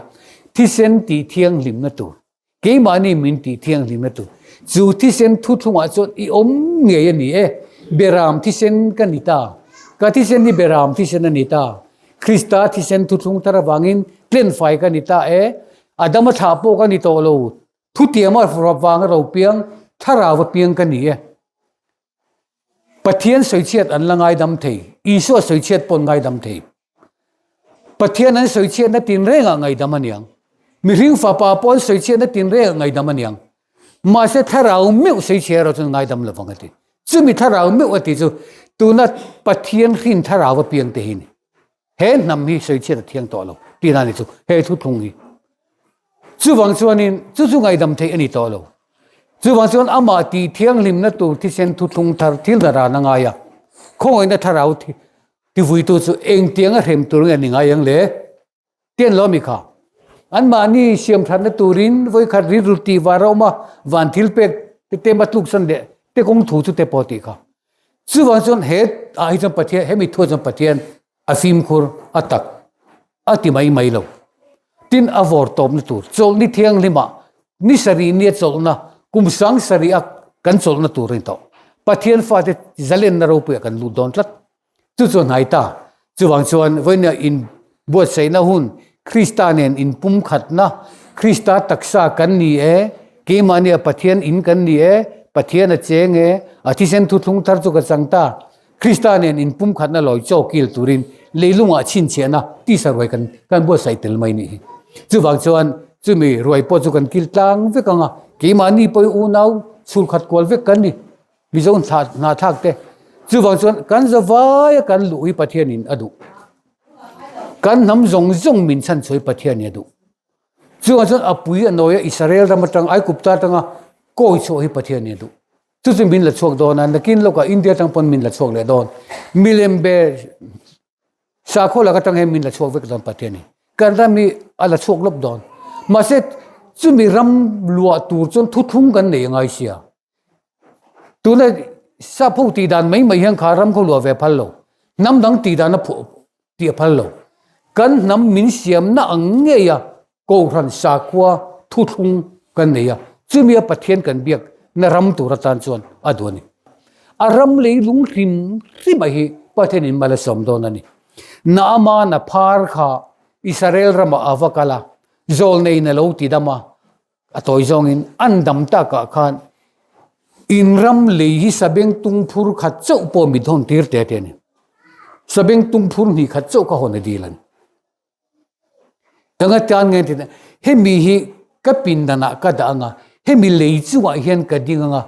thisen tih thianghlimna tur Keimahni min tih thianghlimna tur chu thisen thuthlungah chuan i awm ngei a ni e. Beram thisen ka ni ta. Ka thisen hi beram thisen a ni ta. Krista thisen thuthlung thar avangin tlenfai ka ni ta e. Adama thlah pawh ka ni tawh lo. Thutiama vanga ro piang, thlarau a piang ka ni e. Pathian sawichhiat an la ngaidam thei, Isua sawichhiat pawh an ngaidam thei. Pathian an sawichhiatna tinrengah ngaidam a niang. Mihring fapa pawh an sawichhiatna tinrengah ngaidam a niang. Mahse thlarau meuh sawichhia erawh chuan ngaidam lo vang a ti. Chumi thlarau meuh a ti chu tuna Pathian hrin thlarau a piang te hi a ni. He hnam hi sawichhiat a thiang tawh lo tih dan hi chu he thuthlung hi. Chuvang chuanin chu chu ngaihdam theih a ni tawh lo. Chuvang chuan amah tih thianghlimna tur thisen thuthlung thar thil dar ran a ngai a. Khawngaihna thlarau tivuitu chu engtiang a hrem tur nge ni ngai ang le? Tian lo mi kha. Anmahni siamthatna turin vawikhat rilru tih var a awm a, van thil pek te tema tluksan leh te kawng thu chu te pawh tih kha. Chuvang chuan he ah hi chuan Pathian, hemi thuah chuan Pathian a fimkhur a tak a ti mai mai lo. Tin a vawr tawpna tur chawlhni thianghlimah ni sarih nia chawlhna kum sang sarih a kan chawlhna tur a ni tawh. Pathian fate zalenna ropuiah kan lut dawn tlat. Chu chu a hnai ta. Chuvang chuan vawinia in buatsaihna hun Krista nen inpumkhatna, Krista taksa kan ni e, keimahnia Pathian in kan ni e, Pathian a cheng e, a thisen thuthlung thar chu ka chang ta. Krista nen inpumkhatna lawi chaw kil turin leilungah chhinchhiahna tisa ruai kan kan buatsaih tel mai nih hi. Chuvang chuan chumi ruai pawh chu kan kil tlang vek ang a, keimahni pawh hi unau chhulkhat kual vek kan ni. Mizo hnahthlak te chuvang chuan kan zavaia kan luh hi Pathianin a duh. Kan hnam zawng zawng min chhan chhuah hi Pathianin a duh. Chuvang chuan a pui a nawia Israel ram atang Aigupta atanga kawi chhuah hi Pathianin a duh. Chu chu min la chhuak dawn a, nakin lawkah India atang pawn min la chhuak leh dawn. Milem be sakhaw lak atang hian min la chhuak vek dawn Pathianin. Kan ram hi a la chhuak lawp dawn. Mahse chumi ram luah tur chuan thuthlung kan nei a ngai sia. Tuna sap ho tih dan mai mai hian kha ram khaw luah ve phal lo. Hnam dang tih dan a phuah tih a phal lo. Kan hnam min siamna ang ngei a Kohhran sakhua thuthlung kan nei a, chumi a Pathian kan biak na ram tur atan chuan a duh a ni. A ram leilung hrim hrim a hi Pathianin mal a sawm dawn a ni. Naaman a phar kha Israel ramah a va kal a, zawlneiin a lo ti dam a, A tawi zawngin an dam takah khan in ram lei hi sabeng tung phur khat chauh pawh mit hawn tir te te a ni. Sabeng tung phur hnih khat chauh kha hawn a dil a ni. Eng atan nge tih hemi hi ka pindanah ka dah anga hemi lei chungah hian ka ding anga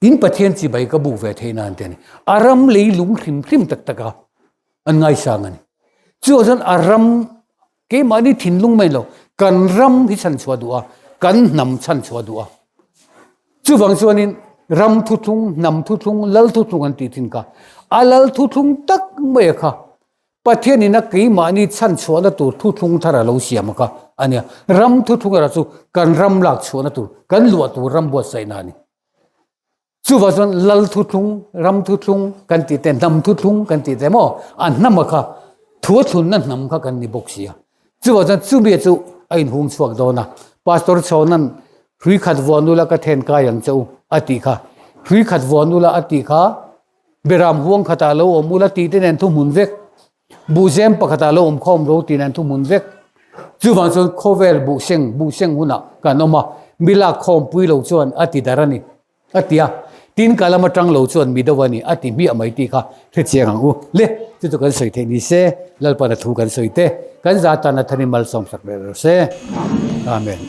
in Pathian chibai ka buk ve theih nan te a ni. A ram lei lung hrim hrim tak tak a an ngaisang a ni. Chuvang chuan a ram Keimahni thinlung mai lo, kan ram hi chhan chhuah duh a, kan hnam chhan chhuah duh a. Chuvang chuanin ram thuthlung, hnam thuthlung, lal thuthlung an tih thin kha. A lal thuthlung tak mai a kha. Pathianin a keimahni chhan chhuahna tur thuthlung thar a lo siam a kha a nia. Ram thuthlung erawh chu kan ram lak chhuahna tur, kan luah tur ram buatsaihna a ni. Chuvang chuan lal thuthlung, ram thuthlung kan tih te, hnam thuthlung kan tih te maw, a hnama kha thu a thlunna hnam kha kan ni bawk si a. Chuvang chuan chumi chu a inhung chhuak dawn a. Pastor Chhawna'n hrui khat vuan ula ka then kai ang che u a tih kha. Hrui khat vuan ula a tih kha Beram huang khatah lo awm ula tih te nen thuhmun vek. Buhzem pakhatah lo awm khawm ro tih nen thuhmun vek. Chuvang chuan khawvel buhseng buhseng hunah kan awm a, mi lak khawmpui lo chuan a ti dar a ni. A ti a, tin ka lam atang lo chuan mi deuh a ni a ti hmiah mai tih kha hrechiang ang u. Le, chu chu kan sawi theih ni se, Lalpana thu kan sawi te, kan za tan a thanin malsawm sak leh rawh se. Amen.